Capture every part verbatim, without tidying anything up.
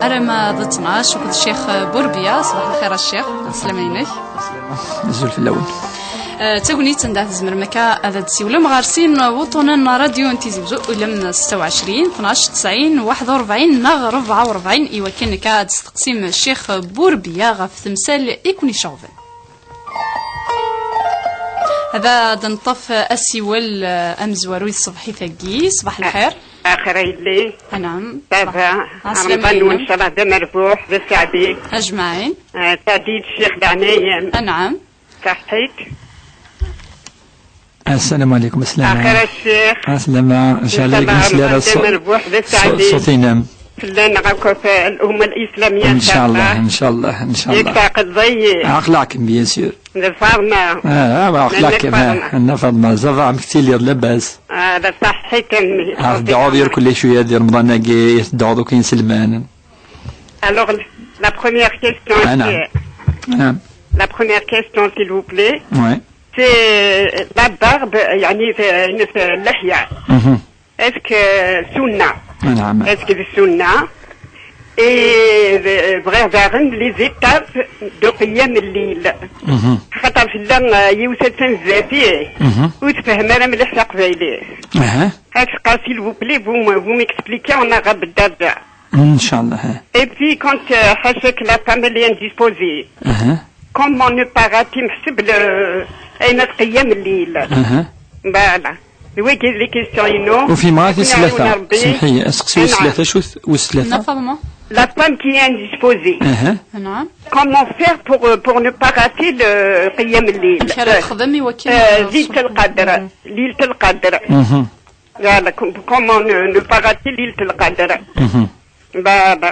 Arama d ttnac akked Ccix Burbiya. Ṣbaḥ lxir a Ccix, ɛeslama-inek. Azul fell-awen. Eh, d tagnit anda tzemrem akka ad d-tessiwlem ɣer sin wuṭunen n ṛadyu n Tizi Wezzu, ulem setta u ɛecrin, tnac, tesɛin, waḥed u ṛebɛin neɣ rebɛa u ṛebɛin, i wakken akka ad testeqsim Ccix Burbiya ɣef temsal i ken-iceɣben. Ad d-neṭṭef asiwel, eh, amezwaru i tṣebḥit-agi. Ṣbaḥ lxir. Axir a yelli. Anɛam. Baba, Remḍan-nwen, ncallah d amerbuḥ, d aseɛdi. Ajmaɛin. Eh, tadid ccix d ɛnayen. Anɛam. Saḥit. Assalamu alaikum, aslama. Axir a ccix. Aslama, ncallah, ncallah, Remḍan d amerbuḥ, d aseɛdi. Ṣṣut-inem. Fell-aneɣ akk ɣef l'umma l'islamiyya, ncallah, ncallah, ncallah. Yak teɛqleḍ-iyi. Aql-aɣ-kem, bien sûr. D Faḍma. Ah, ah, aql-aɣ-kem, ah, Nna Faḍma. Ça va, amek tiliḍ, labas? Ah, d taṣaḥit, a mmi. Ah, tedɛuḍ yir kulli cwiya di Remḍan-agi, tedɛuḍ akk inselman. Alors, la première question, c'est, la première question, s'il vous plaît, c'est la barbe, يعني, في، في اللحية. Est-ce que sunna? Est-ce que c'est sunna? Et, euh, bɣiɣ daɣen les étapes de qiyam al-layl. Xaṭer tella, euh, yiwet attan zdat-i, ur tefhem ara mliḥ taqbaylit. Est-ce que, s'il vous plaît, vous, m- vous m'expliquez en arabe d'abord? Inchallah. Et puis, quand, euh, حاشاك, la femme elle est indisposée, comment ne pas rater, meḥsub, le, ayen ad qiyam al-layl? Voilà. D wagi les questions-inu. Ur fhimeɣ ara tis tlata. Semḥ-iyi, aseqsi wis tlata, acu-t wis tlata? Nna Faḍma. La femme qui est indisposée. Anɛam. Comment faire pour, euh, pour ne pas rater le qiyam al-layl? Amek ara texdem i wakken, euh, Laylat al-Qadr. Laylat al-Qadr. Voilà, com- comment ne, ne pas rater Laylat al-Qadr. Baba.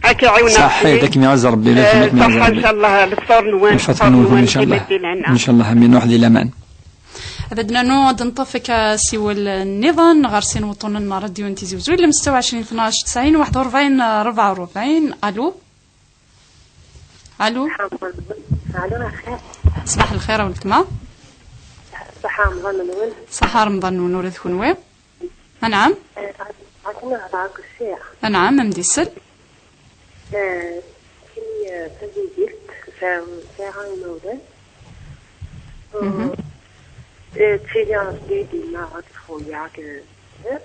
Ad k-iɛiwen Ṛebbi. Ṣaḥḥit, ad kem-iɛaz Ṛebbi, ad kem-iɛaz Ṛebbi. Ṣaḥḥa, ncallah, lefṭur-nwen, lefṭur-nwen, ncallah. Ad d-nernu ad d-neṭṭef akka asiwel nniḍen ɣer sin wuṭunen n ṛṛadyu n Tizi Wezzu, ulem setta u ɛecrin, tnac, tesɛin, waḥed u ṛebɛin, rebɛa u ṛebɛin. Alu? Alu? Alu, axir. Ṣbaḥ lxir a weltma. Ṣaḥḥa Remḍan-nwen. Ṣaḥḥa Remḍan-nwen ula d kenwi. Anɛam. Eh, ɛawen-iyi ad hedreɣ akked ccix. Anɛam, a m-d-isel. Eh, kini, eh, tazidilt, sɛiɣ, sɛiɣ imawlan. Mhm. Eh, ttiliɣ akked yemma akked xuya akked, eh,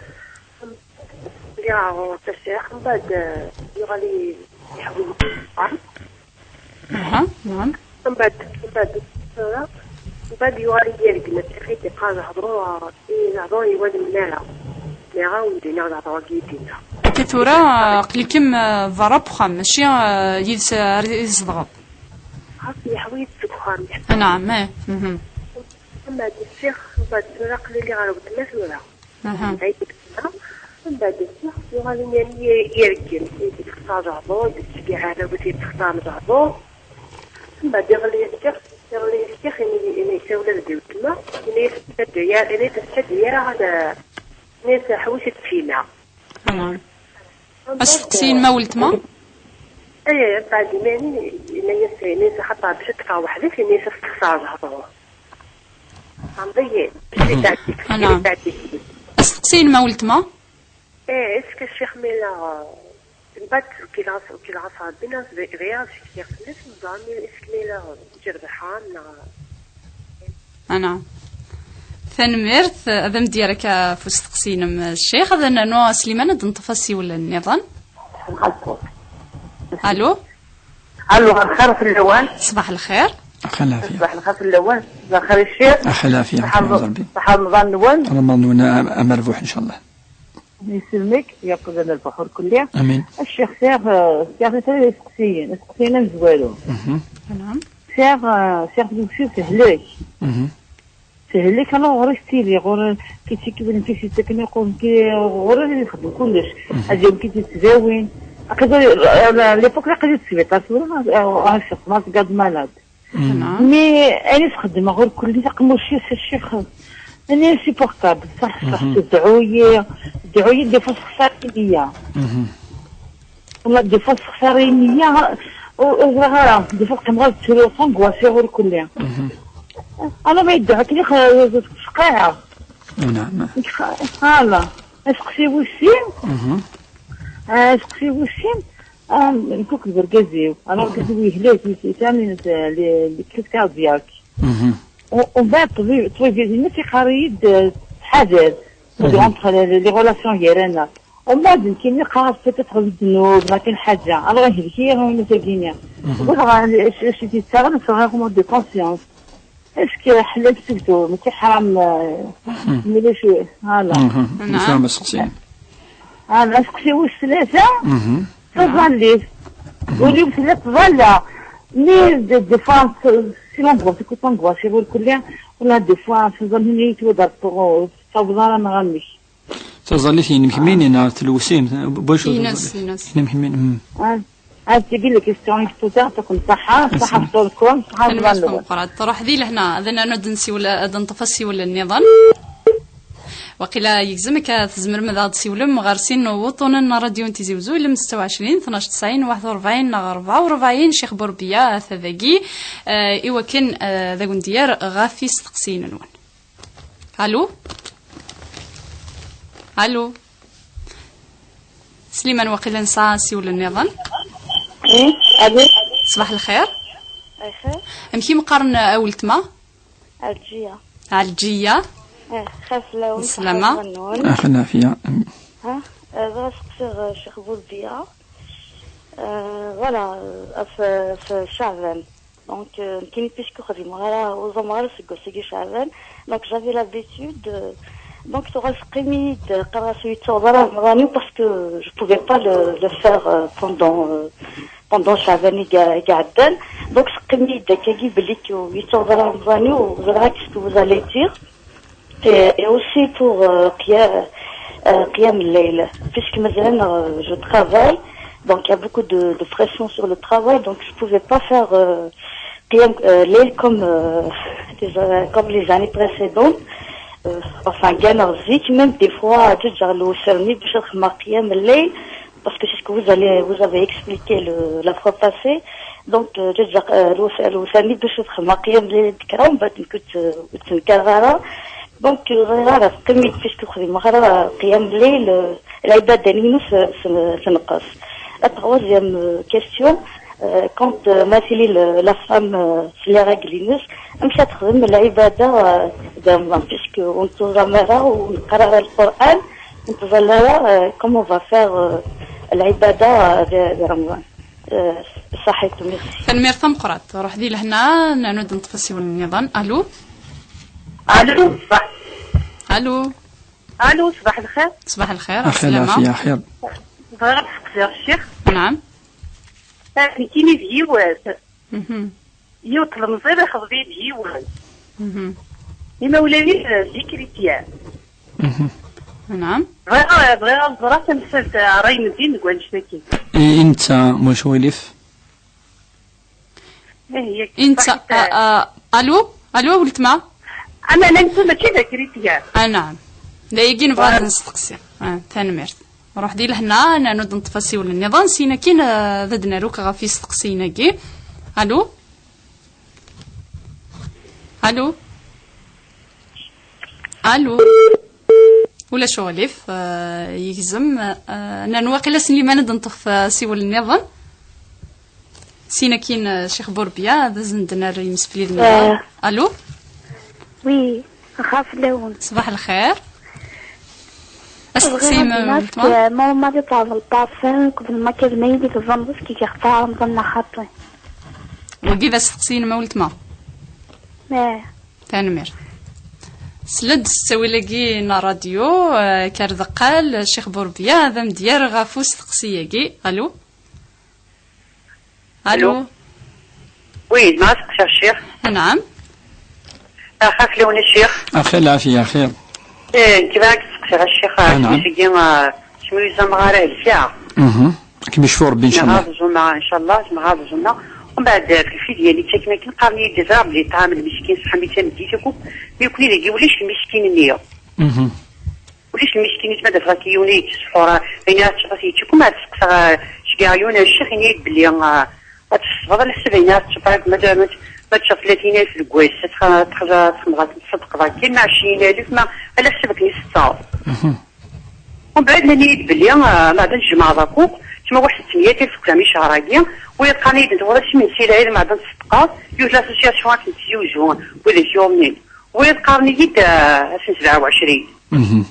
lliɣ ɣur-s a ccix, mbeɛd, eh, yuɣal i-, iḥwi-yi-d. Aha, naɛam. Mbeɛd, mbeɛd, tura, mbeɛd yuɣal-iyi yergem, akken i d-iqqar lehdur, i lehdur i wallen ara. Nniɣ-awen-d, nniɣ lehdur-agi i d-yenna. Akka tura, aql-ikem, eh, berra n uxxam, mačči, eh, yid-s ara tzedɣeḍ. Xas yeḥwi-yi-d seg uxxam. Naɛam, eh. Mhm. Mbeɛd ccix, mbeɛd tura aql-i ɣer weltma tura. Aha. Mbeɛd ccix, yuɣal-iyi yergem, i d-textar lehdur, i d-tettgah ara wid i d-textar lehdur. Mbeɛd iɣli ccix, iɣli ccix, ini, ini, isawel-as-d i weltma, ini-as ur tettḥaddi ara, ini-as ur tettḥaddi ara, ad, ini-as ḥewwes-d syin. Aha. Asteqsi n ma weltma? Aya, mbeɛd imani, ini-as, ini-as, xaṭer bac ad teffeɣ weḥd-s, ini-as ad textar lehdur. Tfehmeḍ-iyi? Aha. Asteqsi n ma weltma? Eh, est-ce que ccix ma yella, eh, mbeɛd, wekil ɣas, wekil ɣas Rebbi, neɣ d-, bɣiɣ ad ccetkiɣ fell-as, neẓra mi, est-ce que ma yella, eh, jerbeḥ, neɣ? Anɛam. Tanemmirt, ad am-d-yerr akka ɣef usteqsi-inem, ccix. Ad nernu a Sliman, ad d-neṭṭef asiwel nniḍen. Alu? Alu, lxir fell-awen. Ṣbaḥ lxir. Ax a lɛafya. Ṣbaḥ lxir fell-awen. Ṣbaḥ lxir a ccix. Ax a lɛafya. Ṣaḥḥa Remḍan-nwen. Remḍan-nwen am-, amerbuḥ, ncallah. Yesselmek, yeqqed amerbuḥ ur kulli. Amin. A ccix, sɛiɣ, eh, sɛiɣ tlata iseqsiyen, iseqsiyen amezwaru. Mhm. Anɛam. Sɛiɣ, eh, sɛiɣ tugsi tehlek. Mhm. Tehlek, alors ɣur-i tettili, ɣur-i ki tt-ikeblen, ki tt-ittaken iqum, ki ɣur-i ad ixdem kullec. Mhm. Ad yawi ki tt-ittdawin. Aql-i, eh, l'époque, aql-i di sbiṭar, tura, eh, eh, ccix, ma tgad malad. Mhm. Mais ayen i s-xeddmeɣ ur kulli, taqemmuct-is, a ccix, elle est insupportable. Ṣaḥ, ṣaḥ, mhm, tedɛu-yi, tedɛu-yi, des fois texṣer-iyi. Mhm. Wala, des fois texṣer-iyi, ur, ur ẓriɣ ara, des fois qqimeɣ ad ttruɣ, angoissiɣ ur kulli. Mhm. Ala ma yedɛu akken i x-, tfeqɛeɣ. Naɛam. Voilà. Aseqsi wis sin. Mhm. Aseqsi wis sin. Ah, nekk akked wergaz-iw. Alors, wergaz-iw yehla, yesɛa les crises cardiaques. Mhm. U-, umbeɛd ṭṭbib, ṭṭbib-ines iqqar-iyi-d, eh, ttḥadar. Mhm. Entre les, les relations gar-aneɣ. Umbeɛd nekkini qqareɣ peut-être d ddnub, ma kan ḥaǧa. Alors, ihlek-iyi win-agi-nni. Mhm. Wwiɣ ɣer, acu, acu i d-yettaɣen, sɣiɣ mort de conscience. Est-ce que ḥlal seg-tu, mačči ḥram, eh, mhm, mulac, voilà. Mhm. Naam. Nefhem aseqsi. Ah, aseqsi wis tlata, mhm, taẓallit. Mhm. Ul-iw tella tḍalla. Mais des, des fois, c'est l'angoisse, c'est l'angoisse, c'est l'angoisse, wala des fois, c'est l'angoisse, c'est l'angoisse, c'est l'angoisse. Taẓallit-inem kemmini neɣ tlewsim? Ines, ines. Inem kemmini. Hmm. Ah, ah, c'est bien la question, il faut dire, ça comme ça, ah, ça, tameqqrant, tameqqrant. Ruḥ di lehna, ad nernu ad nsiwel, ad nṭef asiwel nniḍen. Waqila yegzem, akka tzemrem ad aɣ-d-siwlem ɣer sin n wuṭṭunen n ṛadyu n Tizi Wezzu, ilem setta u ɛecrin, tnac tesɛin, waḥed u ṛebɛin neɣ ṛebɛa u ṛebɛin, Ccix Burbiya, ata dagi, eh, i wakken, eh, ad awen-d-yerr ɣef yisteqsiyen-nwen. Allo? Allo? Sliman, waqila nesɛa asiwel nniḍen. Eh, allo? Ṣbaḥ lxir. Lxir. Amek i m-qqaren, a weltma? Ɛelǧiya. Ɛelǧiya. Eh, xir fell-awen, ṣaḥa fell-awen. Ɛafan, ɛafiya. Ha? Eh, bɣiɣ ad seqsiɣ, eh, Ccix Burbiya. Eh, voilà, eh, ɣef, ɣef Caɛban. Donc, euh, nekkini puisque ur xdimeɣ ara, ur ẓumeɣ ara seg wass-agi Caɛban. Donc, j'avais l'habitude, euh, donc, tuɣal teqqim-iyi-d, qqareɣ-as ur yettaweḍ ara Remḍan-iw parce que je pouvais pas le, le faire, euh, pendant, euh, pendant Caɛban i iɛeddan. Donc, teqqim-iyi-d akkagi belli ur yettaweḍ ara Remḍan-iw, ẓriɣ qu'est-ce que vous allez dire. Et, et aussi pour, euh, qiyam, euh, qiyam al-layl, puisque maintenant, euh, je travaille, donc il y a beaucoup de, de pression sur le travail, donc je pouvais pas faire, euh, qiyam, euh, al-layl comme, euh, les, euh, comme les années précédentes. Euh, enfin, gganeɣ zik, même des fois, ǧǧeɣ lewser-nni bac ad xedmeɣ qiyam al-layl, parce que c'est ce que vous allez, vous avez expliqué le, la fois passée. Donc, euh, ǧǧeɣ, euh, lewser-nni bac ad xedmeɣ qiyam al-layl d kra, mbeɛd nekk ur tt-, ur tt-nkareɣ ara. Donc, euh, ẓriɣ ara teqqim-id, puisque ur xdimeɣ ara qiyam al-layl, euh, lɛibada-inu s-, s-, tenqes. La troisième, euh, question, euh, quand, euh, ma tili le, la femme, euh, s les règles-ines, amek ad texdem lɛibada, euh, di Remḍan, puisque ur nettuẓam ara, ur neqqar ara Lqur'an, ur nettẓalla ara, euh, comment on va faire, euh, lɛibada, euh, di, di Remḍan? Euh, ṣaḥit, merci. Tanemmirt tameqqrant. Ruḥ di lehna, nernu-d neṭṭef asiwel nniḍen. Allo? Allo, ṣṣbeḥ. Allo? Allo, ṣṣbeḥ lxir. Ṣṣbeḥ lxir, ɛafaya, ɛeslama. Bɣiɣ ad seqsiɣ ccix. Naam. Eh, nekkini d yiwet. Mhm. Yiwet tlemẓi ixḍeb-iyi-d yiwen. Mhm. Imawlan-is d ikrityan. Mhm. Naam. Bɣiɣ, bɣiɣ ad ẓreɣ tamsalt, ṛṛay n ddin deg wannect-agi. I, i netta, mwac walif? Eh, yak, inta, ṣaḥit, a, a, allo? Allo, a weltma? Ama la netta mačči d akrityan. Ah, naam. D ayagi nebɣa ad nesteqsi. Ah, tanemmirt. Ruḥ di lehna, nernu-d neṭṭef asiwel nniḍen, sin akin, eh, ad d-naru ɣef yisteqsiyen-agi. Allo? Allo? Allo? Ulac uɣlif, eh, yegzem, eh, nernu waqila s liman ad d-neṭṭef, eh, asiwel nniḍen. Sin akin, eh, Ccix Burbiya, ad asen-d-nerr imsefliden. Eh. Allo? Oui, xir fell-awen. Ṣbaḥ lxir. Asteqsi, bɣiɣ ad d-naf, eh, ma ur ma di tɛeḍ lṭafen, qbel ma kadem-iyi-d i teẓẓameḍ, askikiɣ ṭaɛa Remḍan neɣ xaṭi. Wagi d asteqsi-inem a weltma? Eh. Tanemmirt. Sla-d s ttawil-agi n ṛṛadyu, eh, Kardeqqal, Ccix Burbiya, ad am-d-yerr ɣef usteqsi-agi. Allo? Allo? Allo? Oui, ma seqsiɣ ccix. Anɛam. Axir fell-awen a ccix. Axir lɛafiya, axir. Eh, nekk bɣiɣ ad seqsiɣ a ccix, anɛam, ccix-agi, eh, ccix ur yuẓam ara helkeɣ. Mhm. Ad kem-yecfu Rebbi, ncallah. Zemreɣ ad ẓumeɣ, ncallah, zemreɣ ad ẓumeɣ. Umbeɛd, eh, fi lfidya-nni ttaken akken, qqaren-iyi-d, ẓriɣ belli ṭṭɛam n lmiskin ṣeḥḥa mi tt-am-d-itaku, mi nekkni dagi ulac lmiskin-nni. Mhm. Ulac lmiskin, ma d-afeɣ akka yiwen i yettseḥḥur, ayen ara teččeḍ ad t-yečč akk, ma ad seqsaɣ, eh, ceggeɛ yiwen, eh, ccix, yenna-yi-d belli, eh, ad tesfeḍ, ala ḥsab ayen ara teččeḍ, ma d, ma d, ma teččeḍ tlatin alef deg wass, ad tx-, ad tx-, ad txedmeḍ, ad tṣeddqeḍ akken, ma ɛecrin alef, ma ala ḥsab akken i tettaɣeḍ. Mhm. Umbeɛd, nnan-iyi-d belli, eh, ma d jemɛeḍ akk, Tma waḥed ttemya tir seg uɛmi ccehṛ-agi, wid qqaren-iyi-d netta ɣur-s imensi lɛid ma ɛdan tṣedqa, yiwet l'association akken tziwzu, wid ak yuḍnin. Wid qqaren-iyi-d, ah, ass n sebɛa u ɛecrin. Mhm.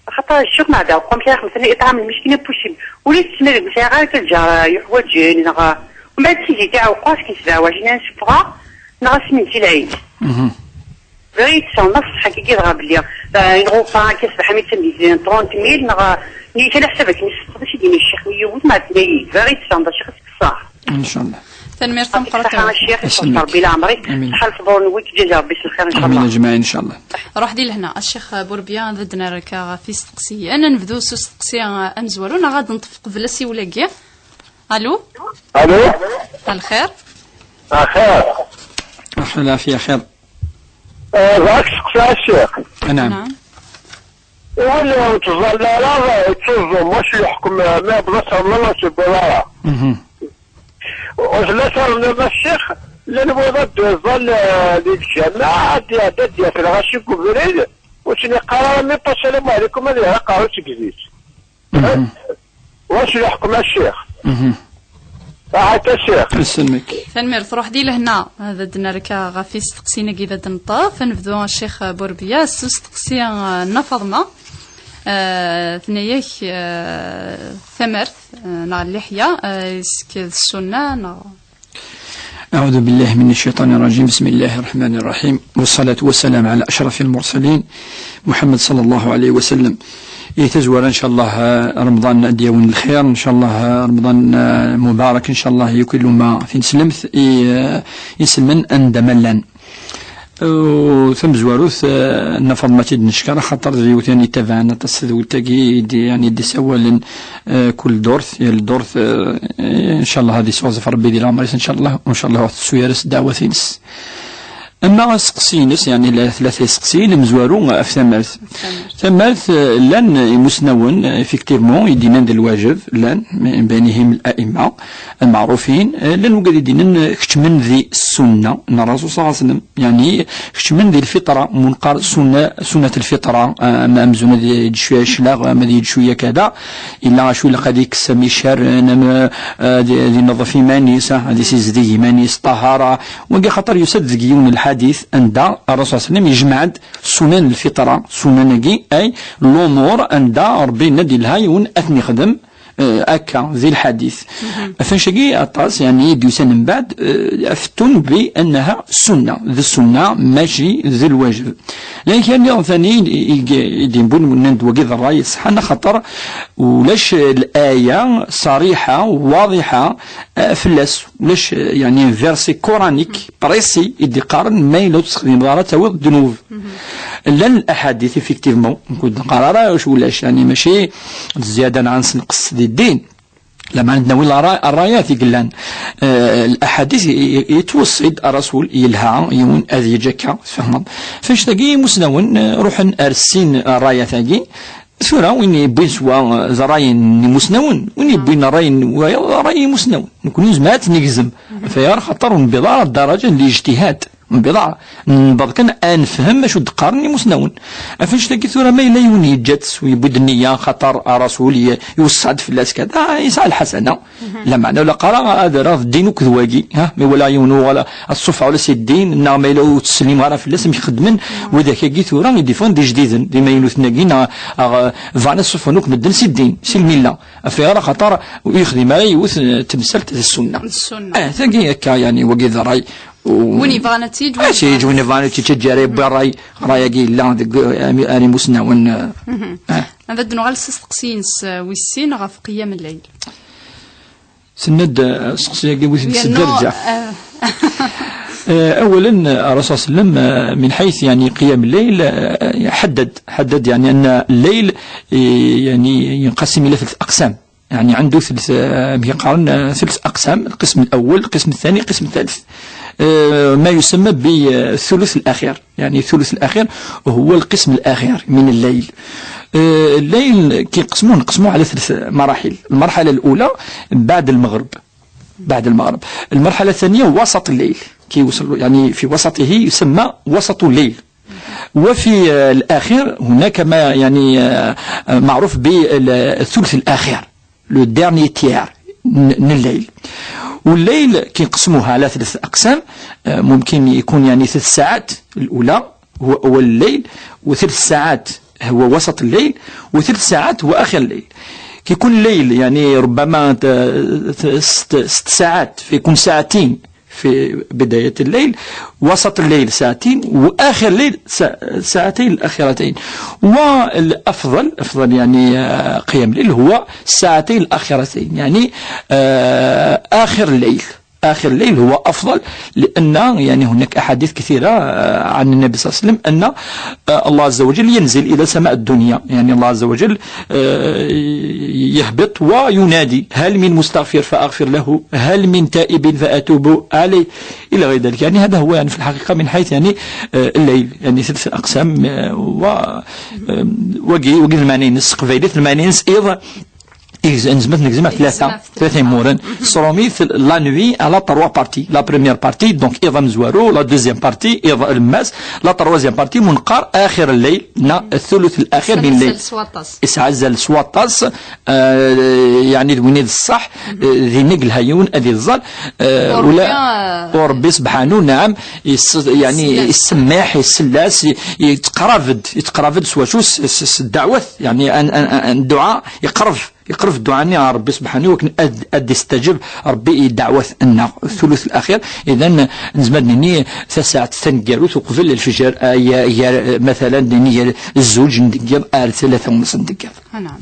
Axaṭer ccix ma ɛda uqqa amek ara xemsen iṭɛam lmiskin impossible. Ula d tma deg ur sɛiɣ ara kan lǧar, ah, yuḥwaǧen, neɣ, ah, ma d tizit iɛewqu ass n sebɛa u ɛecrin ad nessufɣeɣ, neɣ ass n imensi lɛid. Mhm. Bɣiɣ ad d-tesɛuḍ ṣṣeḥḥa-agi dɣa belli, eh, iɣufa akka ṣṣbeḥ mi d-, trente mille neɣ, eh, nniya kan aḥsab akken yessefqed-as i d-yenna ccix mi yiwet ma d-tenna-yi-d. Bɣiɣ ad d-tesɛuḍ a ccix ad s-qeṣṣaɣ. Inchallah. Tanemmirt tameqqrant. Ṣṣeḥḥa a ccix, amin. Ṣṣeḥḥa Rebbi leɛmer-ik. Amin. Ṣṣeḥḥa lṣebr-nwen, ǧǧiǧ Rebbi s lxir, inchallah. Amin ajmaɛin, inchallah. Ruḥ di lehna, a ccix Burbiya, ad d-nerr akka ɣef isteqsiyen. Ad nebdu s usteqsi, eh, amezwaru, neɣ ad neṭṭef qbel asiwel-agi? Allô? Allô? Lxir? Lxir. Lxir, lɛafya, xir. Eh, bɣiɣ ad k-steqsiɣ a ccix. Naam. Naam. Iwala ur ttẓalla ara, ttuẓum, wacu yeḥkem, ma yebḍa s rmel ur tewwiḍ ara. Mhm. Ur tella s rmel a ccix, llan wiḍ ad d-iẓẓal, eh, di lǧameɛ, ad d-iɛedda ad d-yaf lɣaci deg ubrid, ur ttniqar ara mi ṭṭa salamu ɛlikum ad iɛreq aqerru-s deg zzit. Mhm. Wacu yeḥkem a ccix? Mhm. Ahat a ccix. Isellmek. Tanemmirt, ruḥ di lehna. Ad d-nerka ɣef isteqsiyen-agi ad d-neṭṭef. Ad nebdu a ccix Burbiya s usteqsi, eh, Nna Faḍma. Eh, tenna-yak, eh, tamart, eh, neɣ lliḥya, eh, est-ce que d ssunna, neɣ? أعوذ بالله من الشيطان الرجيم. بسم الله الرحمن الرحيم. والصلاة والسلام على أشرف المرسلين محمد صلى الله عليه وسلم. I tazwara, ncallah, eh, Remḍan ad d-yawin lxir, ncallah, eh, Remḍan, eh, mubarak, ncallah, yakk i lumma tineslemt, i, eh, iselmen anda ma llan. Eh, tamezwarut, eh, Nna Faḍma ad tt-id-neckeṛ, axaṭer d yiwet yani itabaɛen aṭas tadwilt-agi, i d-, yani d-isawalen, eh, kul durt, yal durt, eh, eh, ncallah ad yesseɣzef Rebbi di leɛmer-is, ncallah, u ncallah ur tettu ara s ddeɛwat-ines. Ama aseqsi-ines, yani la tlata iseqsiyen, amezwaru ɣef tamart. Tamart. Tamart, eh, llan imusnawen, eh, effectivement, i d-yennan d lwajeb, llan, min baynihim al-a'imma al-ma'rufin, eh, llan wigad i d-yennan, eh, keččmen di ssunna n Rasul sallallahu alayhi wa sallam, yani keččmen di lfitra, mu neqqar ssunna, sunnat lfitra, eh, ama amzun ad yeǧǧ cwiya cclaɣ, ama ad yeǧǧ cwiya kada, illa acu ilaq ad yekkes am icerren, am, eh, ad, ad ineḍḍef iman-is, ah, ad isizdeg iman-is, ṭṭahara, Wagi axaṭer yusa-d deg yiwen n lḥadit anda Ṛṛasul ṣalla Llahu ɛalayhi wa sallam yejmeɛ-d sunan lfitra, sunan-agi ay lumur anda Ṛebbi yenna-d yelha yiwen ad ten-ixdem, eh, akka, di lḥadit. Ɣef wannect-agi aṭas, yani, i d-yusan mbeɛd, eh, afettun bi annaha sunna, d ssunna, mačči d lwajeb. Lakin nniḍen tani i, i, i d-yewwin nnan-d wagi d ṛṛay ṣeḥḥan, axaṭer ulac laya ṣariḥa, waḍiḥa, eh, fell-as. Ulac, eh, yani, un verset coranique précis i d-iqqaren ma yella ur texdimeḍ ara ad tawiḍ ddnub. Llan laḥadit, effectivement, ur d-neqqar ara ulac, yani, mačči d zzyada neɣ ad nessenqes di ddin. Lameɛna ad nawi ṛṛayat i yellan. Eh, laḥadit i, i, yettweṣṣi-d Ṛṛasul yelha yiwen ad yeǧǧ akka, tfehmeḍ. F wannect-agi imusnawen, eh, ruḥen ar sin ṛṛayat-agi. Tura win yewwin s wa, eh, d ṛṛay n imusnawen, win yewwin ṛṛay n wayeḍ, d ṛṛay n imusnawen. Nekni nezmer ad tt-negzem. Ɣef waya axaṭer ur newwiḍ ara ddaraǧa n lijtihad. Ur newwiḍ ara. Newweḍ kan ad nefhem acu d-qqaren imusnawen. Ɣef wannect-agi tura ma yella yiwen yeǧǧa-tt u yewwi-d nniya xaṭer Ṛṛasul i, iweṣṣa-d fell-as kada, ah, yesɛa lḥasana. Lameɛna ur ilaq ara ad rreɣ ddin akked wagi, ha? Mi walaɣ yiwen uɣal ad ṣṣufeɣ ula si ddin, neɣ ma yella ur ttsellimeɣ ara fell-as, amek xeddmen widak-agi tura i d-iffɣen d ijdiden, d imaynuten-agi, neɣ, aɣ-, bɣan ad ṣṣufen akk medden si ddin, si lmilla. Ɣef waya axaṭer ur yexdim ara yiwet, eh, temsalt d ssunna. D ssunna. Eh, tagi akka, yani, wagi d ṛṛay. U- Win yebɣan ad tt-yeǧǧ, win Ah, si yeǧǧ, win yebɣan ad tt-yeǧǧ, ara yewwi ṛṛay, ṛṛay-agi yella deg, eh, ar imusnawen, eh, eh. Ad d-nuɣal s usteqsi-ines, eh, wis sin ɣef qiyam lleyl. Tenna-d, eh, asteqsi-agi wi t-id-tedderǧa. Yernu, eh, Eh, أولا، eh, الرسول صلى الله عليه وسلم, eh, من حيث, يعني, قيام الليل, eh, حدد, حدد, يعني, أن الليل, eh, يعني, ينقسم إلى ثلاث أقسام. يعني، عنده ثلاث, eh, amek i qqaren, eh, ثلاث أقسام. القسم الأول، القسم الثاني، القسم الثالث. Eh, ما يسمى بالثلث الأخير. يعني، الثلث الأخير هو القسم الأخير من الليل. Eh, الليل كي نقسموه، نقسموه على ثلاث مراحل. المرحلة الأولى بعد المغرب. بعد المغرب. المرحلة الثانية وسط الليل، كي يوصل، يعني، في وسطه يسمى وسط الليل. وفي، آه، الأخير هناك ما، يعني، آه، آه، معروف بالثلث الأخير. le dernier tiers n n lleyl. والليل كنقسموه على ثلاث أقسام. آه، ممكن يكون يعني ثلاث ساعات الأولى هو أول الليل، وثلاث ساعات هو وسط الليل، وثلاث ساعات هو آخر الليل. كيكون الليل يعني ربما ت- ت- ست, ست ساعات، فيكون ساعتين في بداية الليل، وسط الليل ساعتين، وآخر الليل سا- ساعتين الأخيرتين. والأفضل، أفضل يعني آه، قيام الليل هو الساعتين الأخيرتين، يعني آه، آخر الليل. آخر الليل هو أفضل، لأن يعني هناك أحاديث كثيرة آه، عن النبي صلى الله عليه وسلم أن آه، الله عز وجل ينزل إلى سماء الدنيا، يعني الله عز وجل آه، يهبط وينادي: "هل من مستغفر فأغفر له، هل من تائب فأتوب عليه"، إلى غير ذلك. يعني هذا هو يعني في الحقيقة من حيث يعني آه، الليل، يعني ثلاث أقسام آه، و آه، وقي وقي المعنى نس قبيلة المعنى نس إيضا إيز- نزمت نقزم على ثلاثة، ثلاثة يمورن. سروميث la nuit à la trois parties. La première partie, donc إيضا مزوارو، la deuxième partie إيضا الماس، la troisième partie منقار آخر الليل، نا الثلث الأخير من الليل. سواطاس. إسعزل سواطاس، آه، يعني دويني الصح، آه، ذي نقل هيون أذي الظل، آه، وربي، ولا آه، وربي سبحانه، نعم، يس يعني يسمح، يسلاس، ي- يتقرافد، يتقرافد سوا شو س- س- س- الدعوات، يعني أن أن أن الدعاء يقرب، يقرب الدعاء ني ربي سبحانه، ولكن أد أد يستجب ربي دعوات النار الثلث الأخير. إذا نزمد ني تسعة تنقروث وقبل الفجر، آه، يا يا مثلا ني الزوج ندقر آل ثلاثة ونص ندقر. آه، نعم.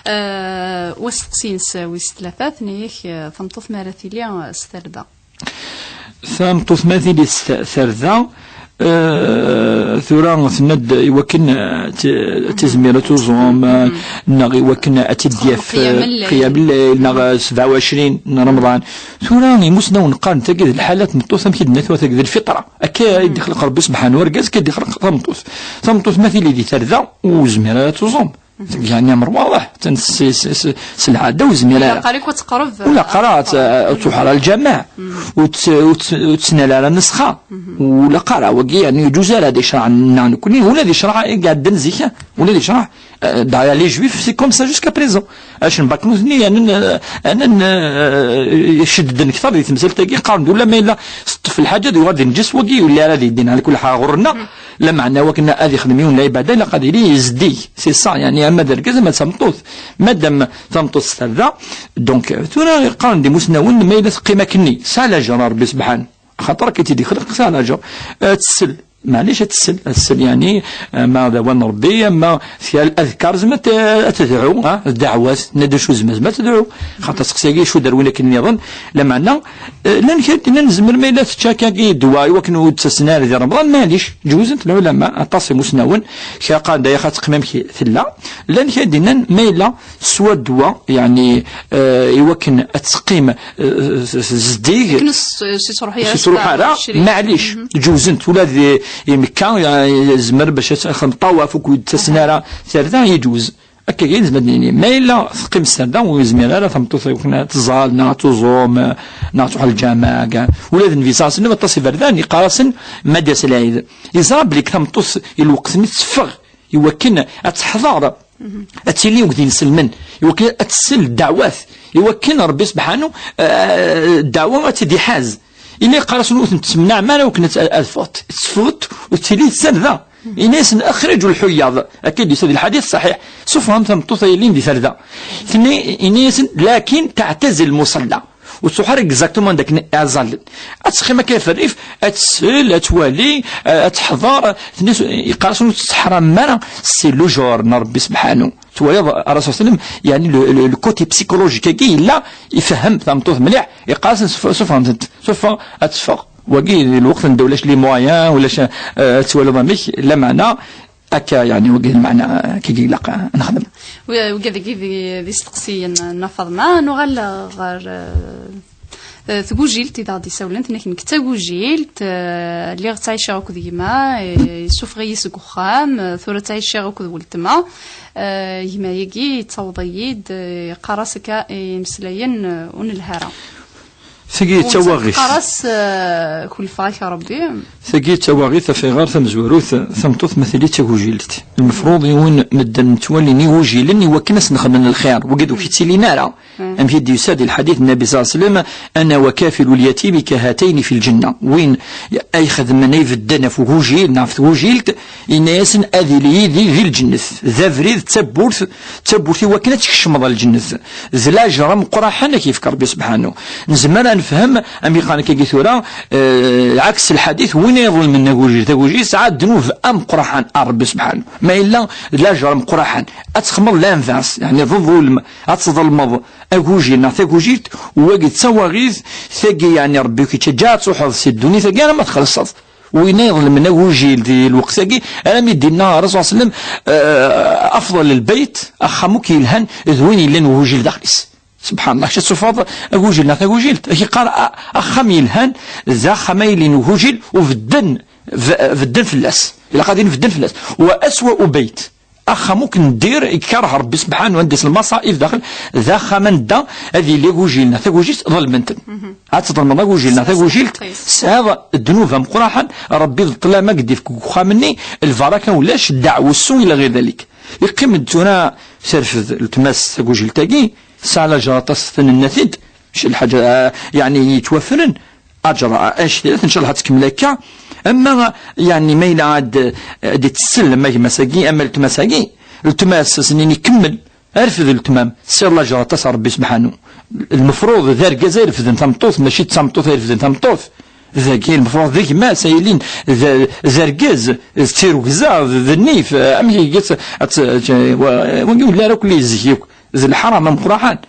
آه، واستقسين ساوي ثلاثة، ثنيك، آه، ثمطوث مارا تيلي، آه، ستردة. Tameṭṭut ma tili s-, terda, eh, tura tenna-d iwakken, eh, t-, tizmir ad tuẓum, eh, neɣ iwakken ad tt-id-yaf, eh, qiyam lleyl, neɣ, eh, sebɛa u ɛecrin n Remḍan. Tura imusnawen qqaren tagi d lḥala n tmeṭṭut amek i d-nenna tura tagi d lfitra. Akka i d-ixleq Rebbi subḥanahu, argaz akka i d-ixleq tameṭṭut. Tameṭṭut ma tili di terda, ur tezmir ara ad tuẓum. Yeɛni amr waḍeḥ, atan s, s, s, s lɛada ur yezmir ara. Ilaq ara ad teqreb. Ur ilaq ara ad, ad truḥ ɣer lǧameɛ. Ur tt-, ur tt-, ur tettnal ara nesxa. Ur ilaq ara, wagi, yeɛni, ur yeǧuz ara ad yecreɛ nneɣ nekkni, ula d ccreɛ i iɛeddan zik, ula d ccreɛ, eh, d'ailleurs les juifs, c'est comme ça jusqu'à présent. Acu n baknut-nni, anen, anen, eh, ceddden kter di temsalt-agi, qqaren-d, ula ma yella teṭṭef lḥaǧa, ad yuɣal d nǧes wagi, ur yelli ara di ddin, ɛla kulli ḥal ɣur-nneɣ. Lameɛna wakken ad ixdem yiwen lɛibada, ilaq ad yili yezdig. C'est ça, yeɛni, ama d argaz, ama d tameṭṭut. Madam tameṭṭut s terda, donc, tura qqaren-d imusnawen, ma yella teqqim akkenni, tesɛa lajer, Rebbi sebḥan. Axaṭer akka i tt-id-ixleq, tesɛa lajer. Ad tessel, maɛlic ad tessel, ad tessel, yeɛni, ama d awal n Rebbi, ama kra n ladkar, zma ad t-, ad tedɛu, ah, ddeɛwat, nna d acu zma, zma ad tedɛu. Xaṭer asteqsi-agi, acu d arwin akken nniḍen, lameɛna, Eh, llan kra din nezmer ma yella tečča akkagi ddwa i wakken ur d-ttasen ara di Remḍan, maɛlic, ǧewzen-t lɛulama, aṭas imusnawen, kra qqaren dayax ad teqqim amek tella. Llan kra din ma yella teswa ddwa, yeɛni, eh, i wakken ad teqqim, eh, s-, s-, zeddig. Akken s-, s-, s-, s-, s-, ara, maɛlic, ǧewzen-t ula d i Mekka, eh, yezmer bac ad texdem ṭṭawaf, ur d-ttasen ara, terda, yeǧuz. Akka kan nezmer ad nini, ma yella teqqim s terda, ur yezmir ara tameṭṭut akken ad tẓall, neɣ ad tuẓum, neɣ ad truḥ lǧameɛ, ula d Nnbi ṣalla Llahu ɛalayhi wa sallam, aṭas iberdan, yeqqar-asen ma d-yas lɛid. Yeẓra belli tameṭṭut i lweqt-nni teffeɣ, iwakken ad teḥḍer, ad tili deg inselmen, iwakken ad tessel ddeɛwat, iwakken Rebbi sebḥanu, eh, ddeɛwa ad tt-id-iḥaz. Illa yeqqar-asen ur tent-tessemnaɛem ara, akken ad, ad ffɣent. Teffeɣ-d, ur tettili d tarda. Ini-asen: "Axriǧu lḥuyaḍ." Akka i d-yusa di lḥadit ṣṣaḥiḥ. Sufɣem tameṭṭut ay yellin di tarda. Tenni, ini-asen: "Lakin teɛtazil lmuṣalla." Ur truḥ ara exactement d akken iɛẓallen. Ad teqqim akka ɣef rrif, ad tessel, ad twali, ad teḥḍer. Tenni-as, yeqqar-asen ur tettḥaramem ara. C'est le genre n Rebbi sebḥanu. Twalaḍ, Rasul sallam, yeɛni le, le, le côté psychologique-agi yella, ifehhem tameṭṭut mliḥ, yeqqar-asen suf-, sufɣem-tent, sufeɣ ad teffeɣ. Wagi di lweqt n da ulac les moyens, ulac, eh, ad twaliḍ amek, lameɛna akka, yeɛni wagi d lmeɛna, eh, akkagi ilaq, eh, ad nexdem. Wi-, wigi dagi d, d isteqsiyen n Nna Faḍma, nuɣal ɣer, eh, Eh, tgujilt i d aɣ-d-isawlen, tenna-k: "Nekk d tagujilt, eh, lliɣ ttɛiceɣ akked gma, eh, yessufeɣ-iyi seg uxxam, eh, tura ttɛiceɣ akked weltma, eh, gma-agi yettaweḍ-iyi-d, eh, yeqqar-as akka imeslayen, eh, ur nelhi ara." Tagi d tawaɣit. Qqar-as, eh, kulfeɣ-ak a Rebbi. Tagi d tawaɣit, afayɣer tamezwarut, tameṭṭut ma tili d tagujilt. Lmefruḍ i win medden ttwalin igujilen i wakken ad sen-xedmen lxir. Wagi d ur k-yettilin ara. Amek i d-yusa di lḥadit n Nnabi صلى الله عليه وسلم: "أنا وكافل اليتيم كهاتين في الجنة." Win ay xedmen, ay bedden ɣef ugujil neɣ ɣef tgujilt, yenna-yasen: "Ad yili yid-i di lǧennet." D abrid, d tawwurt, d tawwurt i wakken ad tkecmeḍ ɣer lǧennet. D lajer ameqqraḥen ad k-yefk Rebbi subḥanu. Nezmer ad nefhem amek yeqqar akkagi tura, eh, ɛaks lḥadit, win ay iḍelmen agujil, tagujil, yesɛa ddnub ameqqraḥen ar Rebbi subḥanu. Ma yella d lajer ameqqraḥen, ad txedmeḍ l'inverse, yeɛni d ḍulm, ad tḍelmeḍ agujil neɣ tagujilt, u wagi d tawaɣit, tagi yeɛni Rebbi ur k-yettaǧǧa ad truḥeḍ si ddunit-agi alamma txellṣeḍ. Win ay iḍelmen agujil di lweqt-agi, alammi d-yenna Ṛṛasul صلى الله عليه وسلم, eh, أفضل البيت, axxam akk yelhan d win yellan ugujil daxel-is. Subḥan Allah, kečč ad tufeḍ agujil neɣ tagujilt, ak-yeqqar a-, axxam yelhan d axxam ay yellan ugujil u bedden, b-, bedden fell-as. Ilaq ad yili bedden fell-as. وأسوأ بيت, axxam akk n ddir i ikerh Rebbi subḥanu, anda-s lmaṣaib daxel, d axxam anda ad yili agujil neɣ tagujilt ḍelmen-ten. Ad tḍelmeḍ agujil neɣ tagujilt, tesɛiḍ ddnub ameqqraḥen, Rebbi d ṭṭlam ad k-d-ifk deg uxxam-nni, lbaraka ulac, ddeɛwessu ila ɣir dalik. Yeqqim-d tura terfed letma-s tagujilt-agi, tesɛa lajer aṭas, tenna-t-id, mačči lḥaǧa, ah, yeɛni yettwafren, aǧer, ah, anect-ilat, ncallah ad tkemmel akka. Ama, yeɛni, ma yella ad, ad d-tessellem a gma-s-agi, ama letma-s-agi, letma-s ad s-nini kemmel, rfed letma-m, tesɛiḍ lajer aṭas a Rebbi subḥanu. Lmefruḍ d argaz ay refden tameṭṭut, mačči d tameṭṭut ay refden tameṭṭut. Dagi lmefruḍ d gma-s ay yilin d, d argaz, d tirugza, d, d nnif, amek iga-tt, ad tt-, wa-, wagi ur yelli ara akk li zik yakk, d leḥram ameqqraḥen.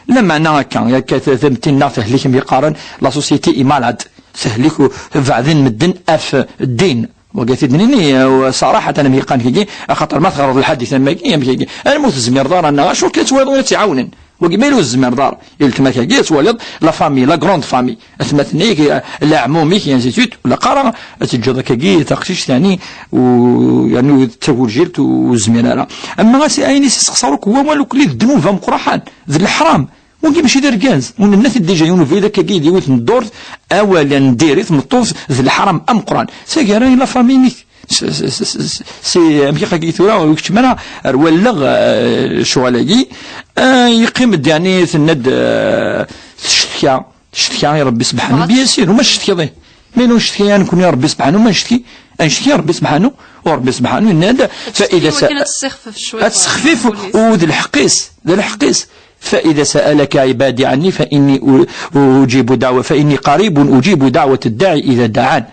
Lameɛna akka, akka t-, tametti-nneɣ tehlik, am yeqqaren, la société est malade, tehlik u-, beɛden medden af ddin. Wagi t-id-nini, eh, ṣaraḥa, amek yeqqar kagi, axaṭer ma teɣreḍ lḥadit am wagi, am kagi, alamma ur tezmireḍ ara, neɣ acu akka twalaḍ win ad tt-iɛawnen. Wagi ma ur tezmireḍ ara, i letma-k-agi ad twaliḍ la famille, la grande famille. Atmaten-ik, eh, leɛmum-ik, et ainsi de suite, ur ilaq ara ad teǧǧeḍ akkagi taqcict, yeɛni, u, yeɛni, d tagujilt ur tezmir ara. Ama as-, ayen i s-yessexṣar akk wawal akk d ddnub ameqqraḥen, d leḥram. Wagi mačči d argaz. U nenna-t-id déjà yiwen ubrid akkagi di yiwet n ddurt, awal n diri tmeṭṭut d leḥram ameqqran. Tagara i la famille-ik. S-, s-, s-, s-, si, amek i qqagi tura, ur keččem ara ar walleɣ, eh, ccɣel-agi. Eh, yeqqim-d, yeɛni, tenna-d, eh, teccetka, teccetka i Rebbi subḥanu. Bien sûr, uma teccetka, eh. Ma yella ur ncetki ara nekni i Rebbi subḥanu, ma ncetki, ad ncetki i Rebbi subḥanu, u Rebbi subḥanu yenna-d, فإذا س-, ad tessexfif cwiṭ, ad tessexfif, u d lḥeqq-is, d lḥeqq-is. فإذا سألك عبادي عني فإني أ-، أجيب دعوة، فإني قريب أجيب دعوة الداعي إذا دعان.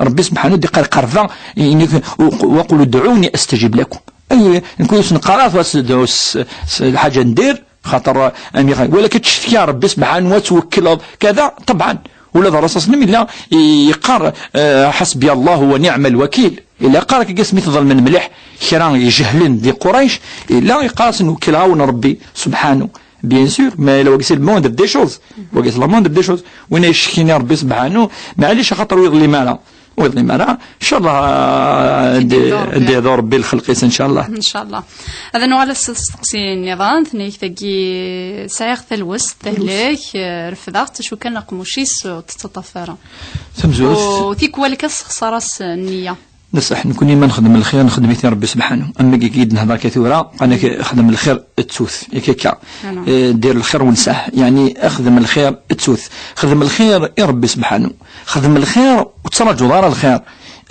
Rebbi subḥanu ad d-iqqar qerba, ini-, وقل ادعوني أستجب لكم. Ay, nekk ur sen-qqar ara s, s, s lḥaǧa n dir, xaṭer, eh, amiɣay. Walakin ad tcetki Rebbi subḥanu, ad twekkleḍ, kada, ṭebɛan. Ula d Ṛṛasul صلى الله عليه وسلم yella yeqqar, eh, حسبي الله ونعم الوكيل. Yella yeqqar akka, asmi tḍelmen mliḥ kra ijehlen di Qurayc, yella yeqqar-asen wekkileɣ-awen Rebbi subḥanu. Bien sûr, mais la, wagi c'est le moindre des choses. Wagi c'est la moindre des choses. Win ay icekkin i Rebbi subḥanu, maɛlic, axaṭer ur yeḍlim ara. Ur yeḍlim ara. Inchallah, ad d-yehdu Rebbi lxelq-is, inchallah. Inchallah. Ad nuɣal s testeqsi nniḍen, tenna-k tagi, sɛiɣ talwest, tehlek, eh, refdeɣ-tt, acu kan aqmuc-is ur tettaṭṭaf ara. Tamezwarut. U tikwal kan sexṣar-as nniya. Neṣṣeḥ, nekni ma nexdem lxir, nexdem-it i Rebbi subḥanu. Am wagi i d-nehder akka tura, qal-ak xdem lxir, ttu-t, yak akka. Eh, dir lxir wenseɛ, yeɛni xdem lxir, ttu-t. Xdem lxir i Rebbi subḥanu. Xdem lxir, ur tettraǧuḍ ara lxir.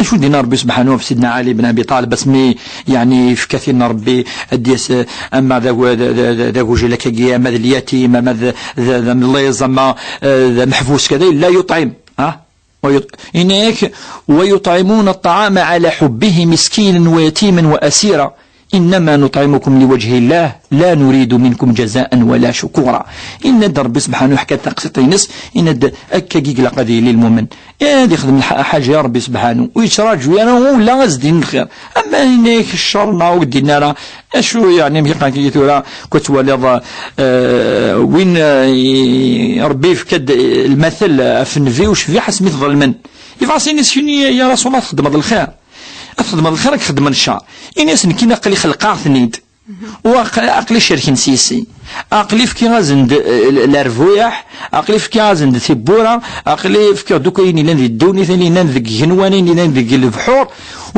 Acu d-yenna Rebbi subḥanu ɣef Sidna Ɛli ben Abi Ṭaleb, asmi, yeɛni, yefka-t-in Rebbi, ad d-yas, eh, ama d agu-, d, d, d, d agujil akkagi, ama d lyatim, ama d, d, d amelliẓ, ama, eh, d ameḥbus, kada, yella yuṭɛim, ha? ويط-، إنك ويطعمون الطعام على حبه مسكينا ويتيما وأسيرا إنما نطعمكم لوجه الله لا نريد منكم جزاء ولا شكورا. Yenna-d Rebbi subḥanu, yeḥka-d taqsiṭ-ines, yenna-d akka i ilaq ad yili lmumen. Ad ixdem lḥa-, ḥaǧa i Rebbi subḥanu, ur yettraǧu ara ula ad s-d-yini lxir. Ama yenna-ak ccer neɣ ur k-d-yenni ara, acu yeɛni, amek i qqaren-agi tura, kul twaliḍ, eh, win, eh, i-, Rebbi yefka-d lmatel ɣef nnbi ucbiḥ asmi t-ḍelmen. Yebɣa ad s-yini, sekni ya Rasul Allah, txeddmeḍ lxir. Ad txeddmeḍ lxir, ad k-xeddmen ccer. Ini-as, nekkini aql-i xelqeɣ-ten-id. U aq-, aql-i cerken s yis-i. Aql-i fkiɣ-asen-d, eh, l-, lerbuyaḥ, aql-i fkiɣ-asen-d tibbura, aql-i fkiɣ-d akk ayen yellan di ddunit, ayen yellan deg igenwan, ayen yellan deg lebḥur,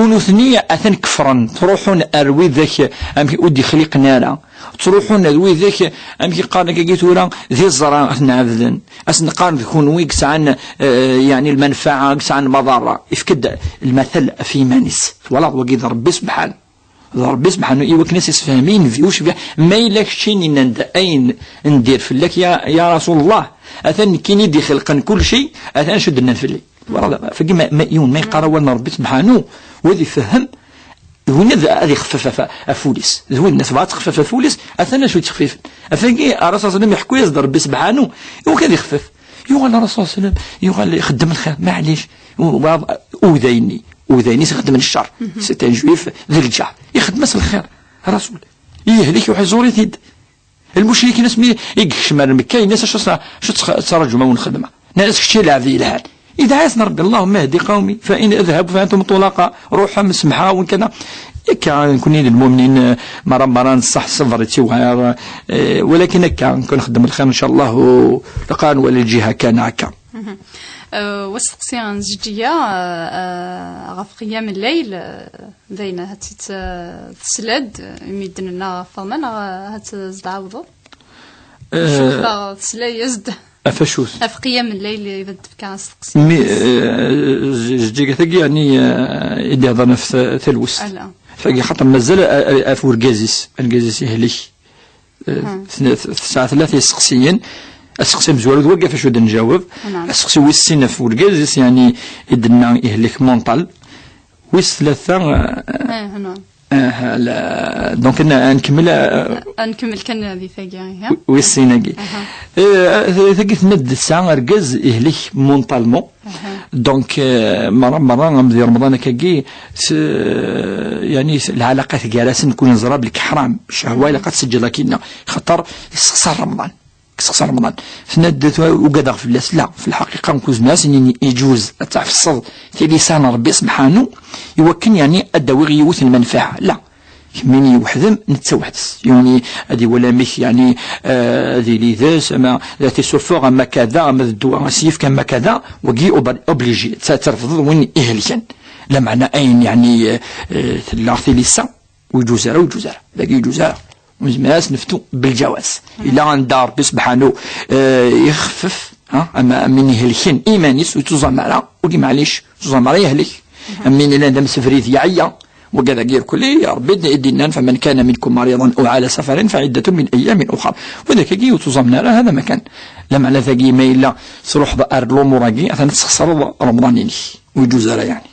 u nutni atan kefren, ttruḥun ar widak amek ur d-ixliqen ara. Ttruḥun ar widak, amek i qqaren akkagi tura, d iẓra ad ten-ɛebden. Ad sen-qqaren d kunwi i yesɛan, eh, yeɛni lmanfaɛa, i yesɛan lmaḍerra. Ifka-d lmatal ɣef yiman-is. Twalaḍ, wagi d Ṛebbi sebḥan. D Ṛebbi sebḥanu i wakken ad s-isefhem i nnbi ucbiḥ. Ma yella keččini nnan-d ayen n dir fell-ak ya, ya Rasul Allah, atan nekkini d-ixelqen kulci, atan acu d-nnan fell-i. Twalaḍ, fagi ma, ma, yiwen ma yeqqar awal n Ṛebbi sebḥanu, u ad ifehhem, d win ad, ad ixfef af, af ul-is. D win tebɣa ad txfef af ul-is, atan acu yettxfifen. Afagi, ara s-, aṣlim iḥekku-yas-d Ṛebbi sebḥanu, i wakken ad ixfef. Yuɣal Rasul s-, aṣlim, yuɣal ixeddem lxir, maɛlic. U-, wa-, udayni, udayni s-, ixeddem ccer. C'est un juif d lǧar. Ixeddem-as lxir, Rasul. Yehlik, uḥiẓur-it-id. Lmucrikin asmi i yekcem ar Mekka, yenna-as: "Acu s-, acu ttx-, ttṛaǧum a wen-xedmeɣ?" Nnan-as: "Kečč i lɛebd yelhan." Idɛa-yasen Ṛebbi: "Allahumma hdi qawmi, fa in adhabu fa antum tulaqa." Ruḥem, semḥeɣ-awen kada. Akka, nekkni d lmumnin, eh, mara, mara nṣaḥ ṣṣber i tt-iwɛiḍ, eh, walakin akka, nekkni nxeddem lxir, ncallah, u laqaɛa nwali lǧiha kan akka. Mhm. Eh, wasteqsi n Zǧiya, eh, eh, ɣef qiyam lleyl, eh, d ayen ahat tt-, tesla-d, imi d-nenna ɣef Faḍma, neɣ ahat ad tɛawdeḍ? Eh, cukkeɣ tesla-yas-d. Ɣef acu-t? Ɣef qiyam lleyl i d-tefka asteqsi. Mi, eh, z-, zǧigat-agi, yeɛni, eh, i d-ihḍan ɣef ta-, talwest. Ala. Tagi, xaṭer mazal a-, a-, ɣef urgaz-is, argaz-is yehlek. Eh, tn-, t-, tesɛa tlata isteqsiyen. Asteqsi amezwaru d wagi ɣef acu d-nǧaweb. Naam. Asteqsi wis sin ɣef urgaz-is, yeɛni, i d-nenna yehlek mental. Wis tlata, eh, Ah, naam. Ah, la, donc, ad n-, ad nkemmel, ah, Ad nkemmel kan di tagi, ihi. Wi-, wis sin-agi. Aha. Eh, tagi tenna-d tesɛa argaz yehlek mentalement. Aha. Donc, eh, merra, merra, am di Remḍan akkagi, s-, yeɛni, s-, lɛalaqat gar-asen, nekkni neẓra belli ḥram, ccehwa ilaq ad tseǧǧeḍ akkinna, xaṭer yessexṣar Remḍan. Yessexṣar Remḍan. Tenna-d, "Ugadeɣ fell-as." La, fi lḥaqiqa, nekk ur zmireɣ ad s-inin yeǧuz ad tɛefseḍ tilisa n Ṛebbi sebḥanu, i wakken, yeɛni, ad d-awiɣ yiwet n lmanfaɛa. La, kemmini weḥd-m, netta weḥd-s. Yiwen i-, ad iwali amek, yeɛni, eh, ad yili yid-s, ama ad t-isuffeɣ, ama kada, ama d ddwa, ad s-yefk, ama kada, wagi ob-, obligé, ad t-, ad trefdeḍ win ihelken. Lameɛna ayen, yeɛni, eh, eh, tella tilisa, ur yeǧuz ara, ur yeǧuz ara. Dagi ur yeǧuz ara. Ur nezmir ad s-neftu belǧawaz. Yella anda Ṛebbi sebḥanu, eh, ixfef, ha? Ama am win ihelken iman-is, ur yettuẓam ara, wagi maɛlic, ur yettuẓam ara yehlek. Am win yellan d amsebrid yeɛya, wagi dagi irkelli, Ṛebbi i d-, i d-yennan: "Faman kana minkum mariḍan aw ɛala safarin fa ɛiddatun min ayyamin uxar." Win akkagi ur yettuẓamen ara, hada ma kan. Lameɛna dagi ma yella truḥeḍ ar lumuṛ-agi, atan ad tesxeṣreḍ Remḍan-inek. Ur yeǧuz ara, yeɛni.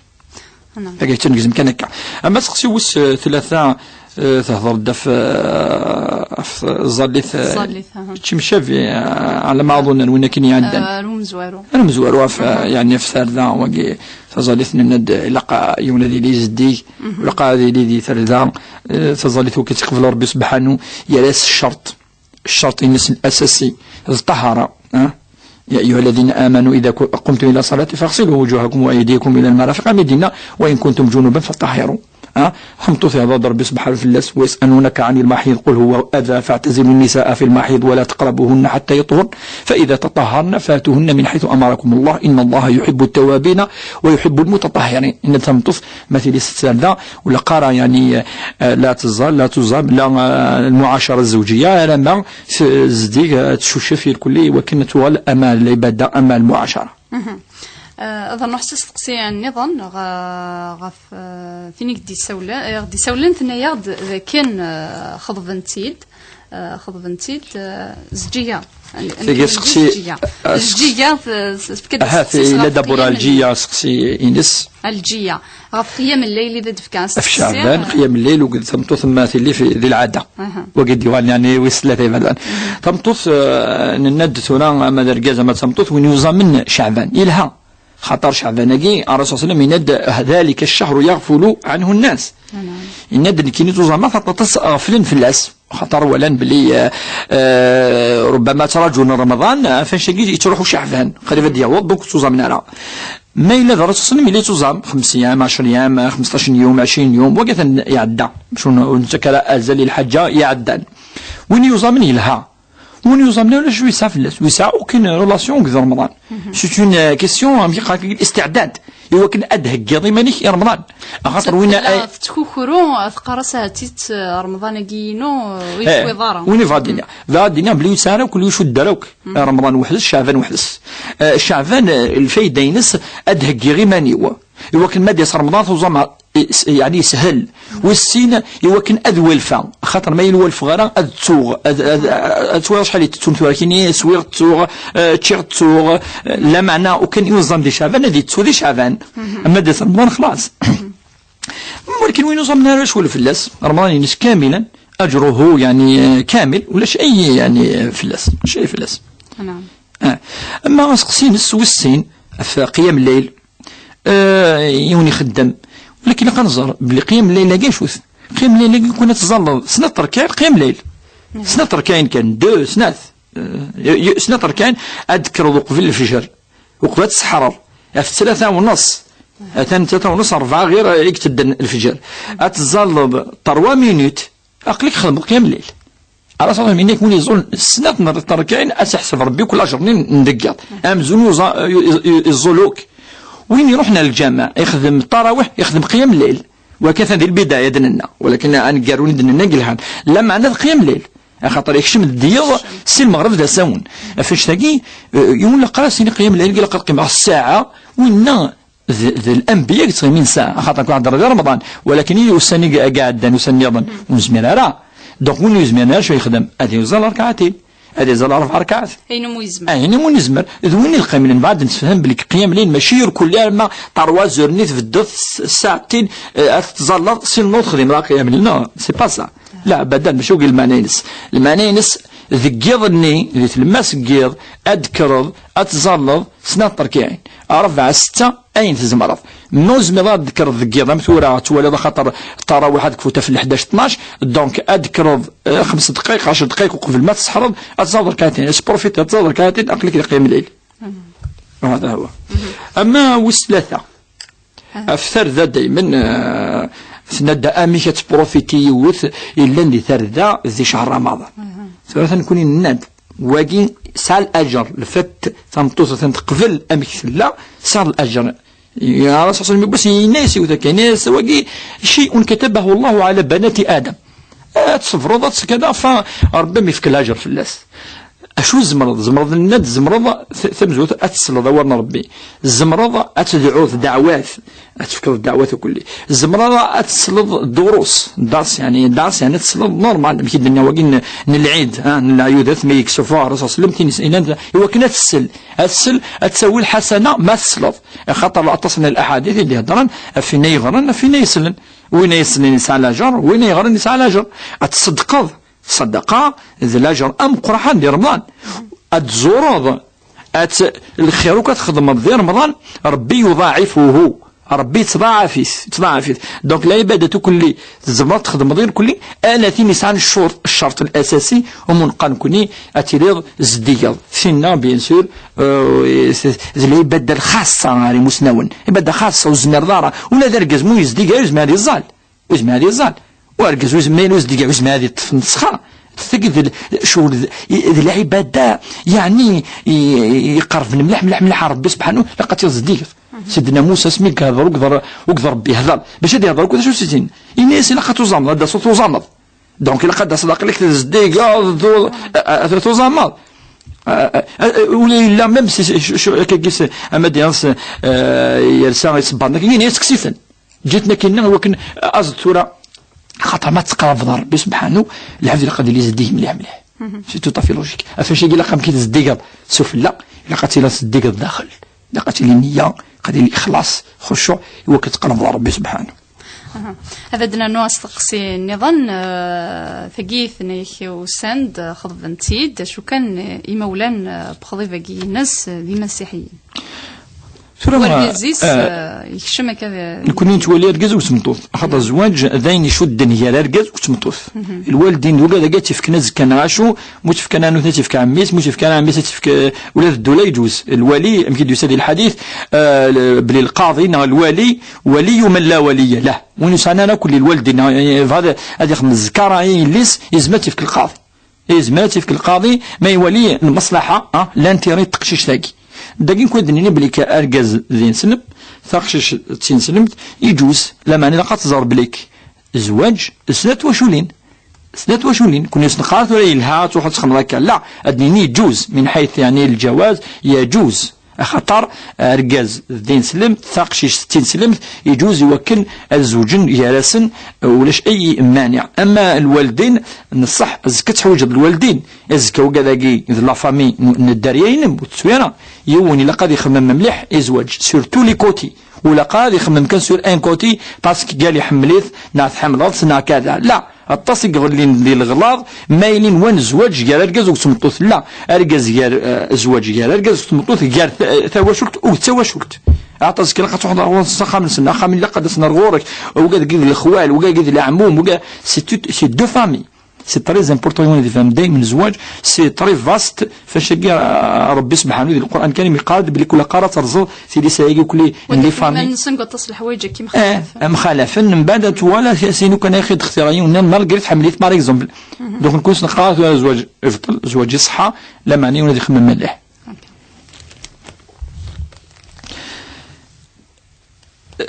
Naam. Akka yettanegzem kan akka. Ama seqsi wis, eh, tlata, eh, tehder-d ɣef, eh, ɣef tẓallit, eh, Tẓallit, aha. Čimcavi, eh, ɛla ma aḍunen win akken iɛeddan. Eh, ar umezwaru. Ar umezwaru ɣef, eh, yeɛni ɣef tarda, wagi, taẓallit nenna-d, ilaq, eh, yiwen ad yili zeddig, ilaq ad yili di tarda, eh, taẓallit wagi teqbel Ṛebbi sebḥanu, yerra-as ccerṭ. Ccerṭ-ines الأساسي d ṭṭahara, ha? يا أيها الذين آمنوا إذا كو-، قمتم إلى الصلاة فاغسلوا وجوهكم وأيديكم إلى المرافق. Am i d-yenna: "وإن كنتم جنبا فطهروا." Ha? Tameṭṭut ihḍer-d Ṛebbi sebḥanu fell-as: "ويسألونك عن المحيض قل هو أذى فاعتزلوا النساء في المحيض ولا تقربوهن حتى يطهرن فإذا تطهرن فأتوهن من حيث أمركم الله إن الله يحب التوابين ويحب المتطهرين." Yenna-d tameṭṭut, ma tili s ttarda, ur ilaq ara, yeɛni, eh, la teẓẓal, la tuẓam, la, eh, lmuɛacara zzewǧiya, alamma s-, zeddig, eh, tcucef irkelli i wakken ad tuɣal ama lɛibada, ama lmuɛacara. Mhm. Eh, ad nruḥ s asteqsi nniḍen ɣ-, ɣef, eh, tin i d-issawlen, eh, d-issawlen, tenna-yaɣ-d d akken, eh, xeḍben-tt-id, eh, xeḍben-tt-id, eh, Zǧiya. Tagi asteqsi, Zǧiya. Eh, Zǧiya, eh, s-, tefka-d asteqsi ɣef qiyam lleyl. Illa dabur Ɛelǧiya asteqsi-ines. Ɛelǧiya. Ɣef qiyam lleyl i d-tefka asteqsi. Ɣef Ceɛban, qiyam lleyl, uged tameṭṭut ma tili fi, di lɛada. Aha. Wagi d-yuɣalen, yeɛni, wis tlata iberdan. Mhm. Tameṭṭut, eh, nenna-d tura, ama d argaz, ama d tameṭṭut, win yuẓamen Ceɛban. Yelha. Xaṭer Ceɛban-agi, Ṛṛasul ṣalla Llahu ɛalayhi wa sallam yenna-d: "Ḍalika ccehru yeɣfulu ɛanhu nnas." Yenna-d: "Nekkini tuẓameḍ aṭas ɣeflen fell-as." Xaṭer walan belli, eh, eh, rubbama ttraǧun Remḍan, eh, ɣef annect-agi yettruḥu Ceɛban, qrib ad d-yaweḍ, donc ur ttuẓamen ara. Ma yella d Ṛṛasul ṣalla Llahu ɛalayhi wa sallam yella yettuẓam, xems yam, ɛecr yam, xmesṭac yum, ɛecrin yum, wagi atan iɛedda. Bac ur n-, ur nettak ara azal i lḥaǧa iɛeddan. Win yuẓamen yelha. Win yuẓamen ulac wi yesɛa fell-as, ur yesɛa aucune relation deg Remḍan. C'est une, euh, question, amek i qqaren, istiɛdad, i wakken ad d-theggiḍ iman-ik i Remḍan. Axaṭer win tella ay- tettkukru, teqqar-as: "Ahat-itt, eh, Remḍan-agi-inu, eh, ur Eh, yefwiḍ ara." Win yebɣa ad d-iniɣ, bɣiɣ ad d-iniɣ belli ur yesɛi ara akk, ur icudd ara akk. Remḍan weḥd-s, Ceɛban weḥd-s. Eh, Ceɛban, eh, lfayda-ines ad d-heggiɣ iman-iw. I wakken ma d-yas Remḍan tuẓam, eh, s-, yeɛni yeshel. Wis sin, i wakken ad walfeɣ. Axaṭer ma yella walfeɣ ara, ad ttuɣ. Ad, ad, ad twiḍ acḥal i tettun tura kini, swiɣ ttuɣ, eh, ččiɣ ttuɣ. Eh, lameɛna, ukan yuẓam di Ceɛban, ad yettu di Ceɛban. Ama d-yas Remḍan, xlaṣ. Walakin win yuẓamen ara yecɣel fell-as, Remḍan-ines kamilan, ajruhu, yeɛni, eh, kamil, ulac ay, yeɛni, eh, fell-as, ulac ay fell-as. Naam. Ah. Ama aseqsi-ines wis sin, ɣef qiyam lleyl, eh, yiwen ixeddem. Walakin ilaq ad nẓer belli qiyam lleyl-agi acu-t. Qiyam lleyl-agi, kun ad tẓalleḍ snat terkaɛin qiyam lleyl. Snat terkaɛin kan, deux, snat. Eh, y-, y-, snat terkaɛin ad d-tekkreḍ uqbel lefjer. Uqbel ad tseḥreḍ. Ɣef tlata u nneṣ. Atan tlata u nneṣ, rebɛa ɣir i itedden lefjer. Ad tẓalleḍ trois minutes, aql-ik xedmeḍ qiyam lleyl. Ala ṣafi minnek win yeẓẓul snat n terkaɛin, ad seḥseb Rebbi kul ajer-nni n deggeḍ. Amzun yuẓa-, yu-, yu-, yeẓẓul akk. Win iruḥen ar lǧameɛ, ixdem ṭarawiḥ, ixdem qiyam lleyl. Waka atan di lbidaya d-nenna. Walakin aneggaru i d-nenna yelhan. Lameɛna d qiyam lleyl. Axaṭer ikcem-d yiḍ si lmeɣreb d asawen. Ɣef annect-agi, eh, yiwen la qqar-as ini qiyam lleyl, ilaq ad qqimeɣ ssaɛa, winna d, d lanbiya i yettɣimin ssaɛa. Axaṭer kul heddreɣ di Remḍan, walakin i ussan i iɛeddan, ussan nniḍen, ur nezmir ara. Donc win ur yezmiren ara acu yexdem? Ad yuẓal rkaɛatin. Ad iẓal rebɛa rkaɛat. Ayen umi yezmer. Ayen umi yezmer. D win i yeqqimen, mbeɛd nessefhem belli qiyam lleyl mačči irkelli arma trois heures-nni tbeddeḍ s-, ssaɛtin, eh, ad tettẓallaḍ, sinon ur texdimeḍ ara qiyam lleyl. Non, c'est pas ça. La, abadan, mačči wagi lmeɛna-ines. Lmeɛna-ines, deg yiḍ-nni, di tlemmast n yiḍ, ad d-tekkreḍ, ad tẓalleḍ, snat terkiɛin. Rebɛa, setta, ayen tzemreḍ. Ma ur zmireḍ ad d-tekkreḍ deg yiḍ, am tura, twaliḍ axaṭer ṭarawiḥ ad kfut ɣef leḥdac tnac, donc ad d-tekkreḍ, eh, xems dqayeq, ɛecr dqayeq uqbel ma tseḥreḍ, ad tẓalleḍ rkaɛatin, ad tprofitiḍ, ad tẓalleḍ rkaɛatin, aql-ik di qiyam lleyl. هذا هو. Ama wis tlata, ɣef tarda daymen, eh, tenna-d amek ad tprofiti yiwet yellan di tarda di cehṛ Ramaḍan. Tura atan nekkni nenna-d, wagi tesɛa lajer, lfat tameṭṭut atan teqbel amek tella, tesɛa lajer. Ya Rasul صلى الله عليه وسلم, yenna-yas yiwet akka, yenna-yas, wagi شيء كتبه الله على بنات آدم. Ad tṣebreḍ, ad tkada, fa Rebbi mi yefk lajer fell-as. Acu tzemreḍ? Tzemreḍ, nenna-d, tzemreḍ t-, tamezwarut ad tesleḍ awal n Rebbi. Tzemreḍ ad tedɛuḍ ddeɛwat, ad tefkeḍ ddeɛwat ukelli. Tzemreḍ ad tesleḍ durus, dars, yeɛni, dars, yeɛni ad tesleḍ normal, amek i d-nenna wagi n, n lɛid, ah, n leɛyudat, mi yeksufa Rasul صلى الله عليه وسلم, tin is-, inan, i wakken ad tessel, ad tessel, ad tawi lḥasana ma tesleḍ. Axaṭer aṭas n laḥadit i d-iheddren ɣef win ay yeɣren, ɣef win ay yeslen. Win ay yessnen yesɛa lajer, win ay yeɣren yesɛa lajer. Ad tṣeddqeḍ, ṣṣadaqa d lajer ameqqran di Remḍan. Ad tzureḍ, ad t-, lxir akk ad txedmeḍ di Remḍan, Rebbi yuḍaɛifuhu. Rebbi yettḍaɛaf-it, yettḍaɛaf-it. Donc, lɛibadat ukelli tzemreḍ txedmeḍ irkelli, ala tin yesɛan ccuṛ-, ccerṭ الأساسي, umi neqqar nekkni ad tiliḍ zeddigeḍ. Tinna, bien sûr, euh, d, d lɛibada lxaṣṣa ɣer imusnawen. Lɛibada xaṣṣa, ur tezmireḍ ara. Ula d argaz, mu yezdig ara, ur yezmir ad iẓẓal. Ur yezmir ad iẓẓal. U argaz, ur yezmir, ur yezdig ara, ur yezmir ad yeṭṭef nnṣexa. Tagi d l-, cɣel d, i-, d lɛibada, yeɛni, i-, i-, iqerben mliḥ, mliḥ, mliḥ ɣer Rebbi subḥanahu, ilaq ad tt-zeddigeḍ. Sidna Musa, asmi yehder ukḍer, ukḍer Rebbi, yehder. Bac ad yehder ukḍer, acu s-itin? Ini-as, ilaq ad tuẓameḍ, ad d-taseḍ tuẓameḍ. Donc, ilaq ad d-taseḍ aql-ik tzeddigeḍ, tu-, a-, a-, a-, tuẓameḍ. A-, a-, a-, ula yella, même si, si, si, akka gis, ama d-yas, eh, yersa isebbaḍen, ini-as kkes-iten. Ǧǧet-ten akkin, i wakken aẓ-d tura, xaṭer ma tettqerrbeḍ ɣer Rebbi subḥanahu, lɛebd ilaq ad yili zeddig mliḥ, mliḥ. C'est tout à fait logique. Ɣef wacu i ilaq amek i tzeddigeḍ sufella, ilaq ad tiliḍ tzeddigeḍ daxel. Ilaq ad tili nniya, ilaq ad yili ixlaṣ, xuccuɛ, i wakken ad tqerrbeḍ ɣer Rebbi subḥanahu. Aha. Ad d-nernu asteqsi nniḍen, eh, tagi tenna-yak usan-d, eh, xeḍben-tt-id, acu kan, eh, imawlan, eh, n uxḍib-agi-ines, eh, d imasiḥiyen. Tura, wargaz-is, eh, eh, yekcem akka di- nekkni nettwali argaz akked tmeṭṭut, axaṭer zzwaǧ d ayen icudden gar argaz akked tmeṭṭut. Lwaldin d wigad-agi ad tt-ifken azekka neɣ acu, mu tt-ifkan anut ad tt-ifk ɛemmi-s, mu tt-ifkan ɛemmi-s ad tt-ifk, eh, ula d ddula yeǧuz. Lwali, amek i d-yusa di lḥadit, eh, l-, belli lqaḍi neɣ lwali, waliyu man la waliya lah. Win ur sɛan ara akk lwaldin, neɣ, eh, yebɣa ad, ad ixdem zzkara i yelli-s, yezmer ad tt-ifk lqaḍi. Yezmer ad tt-ifk lqaḍi ma iwali lmaslaḥa, ah, l'intérêt n teqcict-agi. Dagi nekk ad d-nini belli argaz d ineslem, taqcict d tineslemt, iǧuz, lameɛna ilaq ad tẓer belli zzwaǧ d snat twaculin. Snat twaculin. Kunni s-neqqar tura yelha ad truḥ ad txedmeḍ akka. La, ad d-nini iǧuz, min ḥayt, yeɛni, lǧawaz, yeǧuz. Axaṭer argaz d ineslemt, taqcict d tineslemt, iǧuz i wakken ad zewǧen gar-asen, ulac ay mani. Ama lwaldin, neṣṣeḥ, azekka ad teḥwiǧeḍ lwaldin, azekka wigad-agi d la famille n, n dderya-inem, ur tettu ara. Yiwen ilaq ad ixemmem mliḥ i zzwaǧ, sur tous les côtés. Ur ilaq ad ixemmem kan sur un côté, parce que gal iḥemmel-it, neɣ tḥemmleḍ-t, neɣ kada. La, aṭas i iɣellin di leɣlaḍ, ma yelin wan zzwaǧ gar argaz akked tmeṭṭut. La, argaz gar, eh, zzwaǧ gar argaz akked tmeṭṭut, gar ta-, tawacult akked tawacult. Aṭas kan ad truḥeḍ ɣur-s s axxam-nsen, axxam ilaq ad asen ar ɣur-k, wigad-agi d lexwal, wigad-agi d leɛmum, wigad-, c'est tout, c'est deux familles. C'est très important, yiwen ad ifhem daymen zzwaǧ, c'est très vaste, fac-agi, ah, Rebbi sebḥanu di Lqur'an Karim yeqqar-d belli kul aqar ad terẓeḍ tilisa-agi ukli n les familles. Nsen deg waṭas n leḥwayeǧ akka, eh, mxalafen. Mxalafen, mbaɛd ad twala, sin ukan ay xi d-xtira yiwen, malgré tḥemmel-it, par exemple. Donc, nkun s-neqqar tura zzwaǧ ibṭel, zzwaǧ iṣeḥḥa, lameɛna yiwen ad ixemmem mliḥ.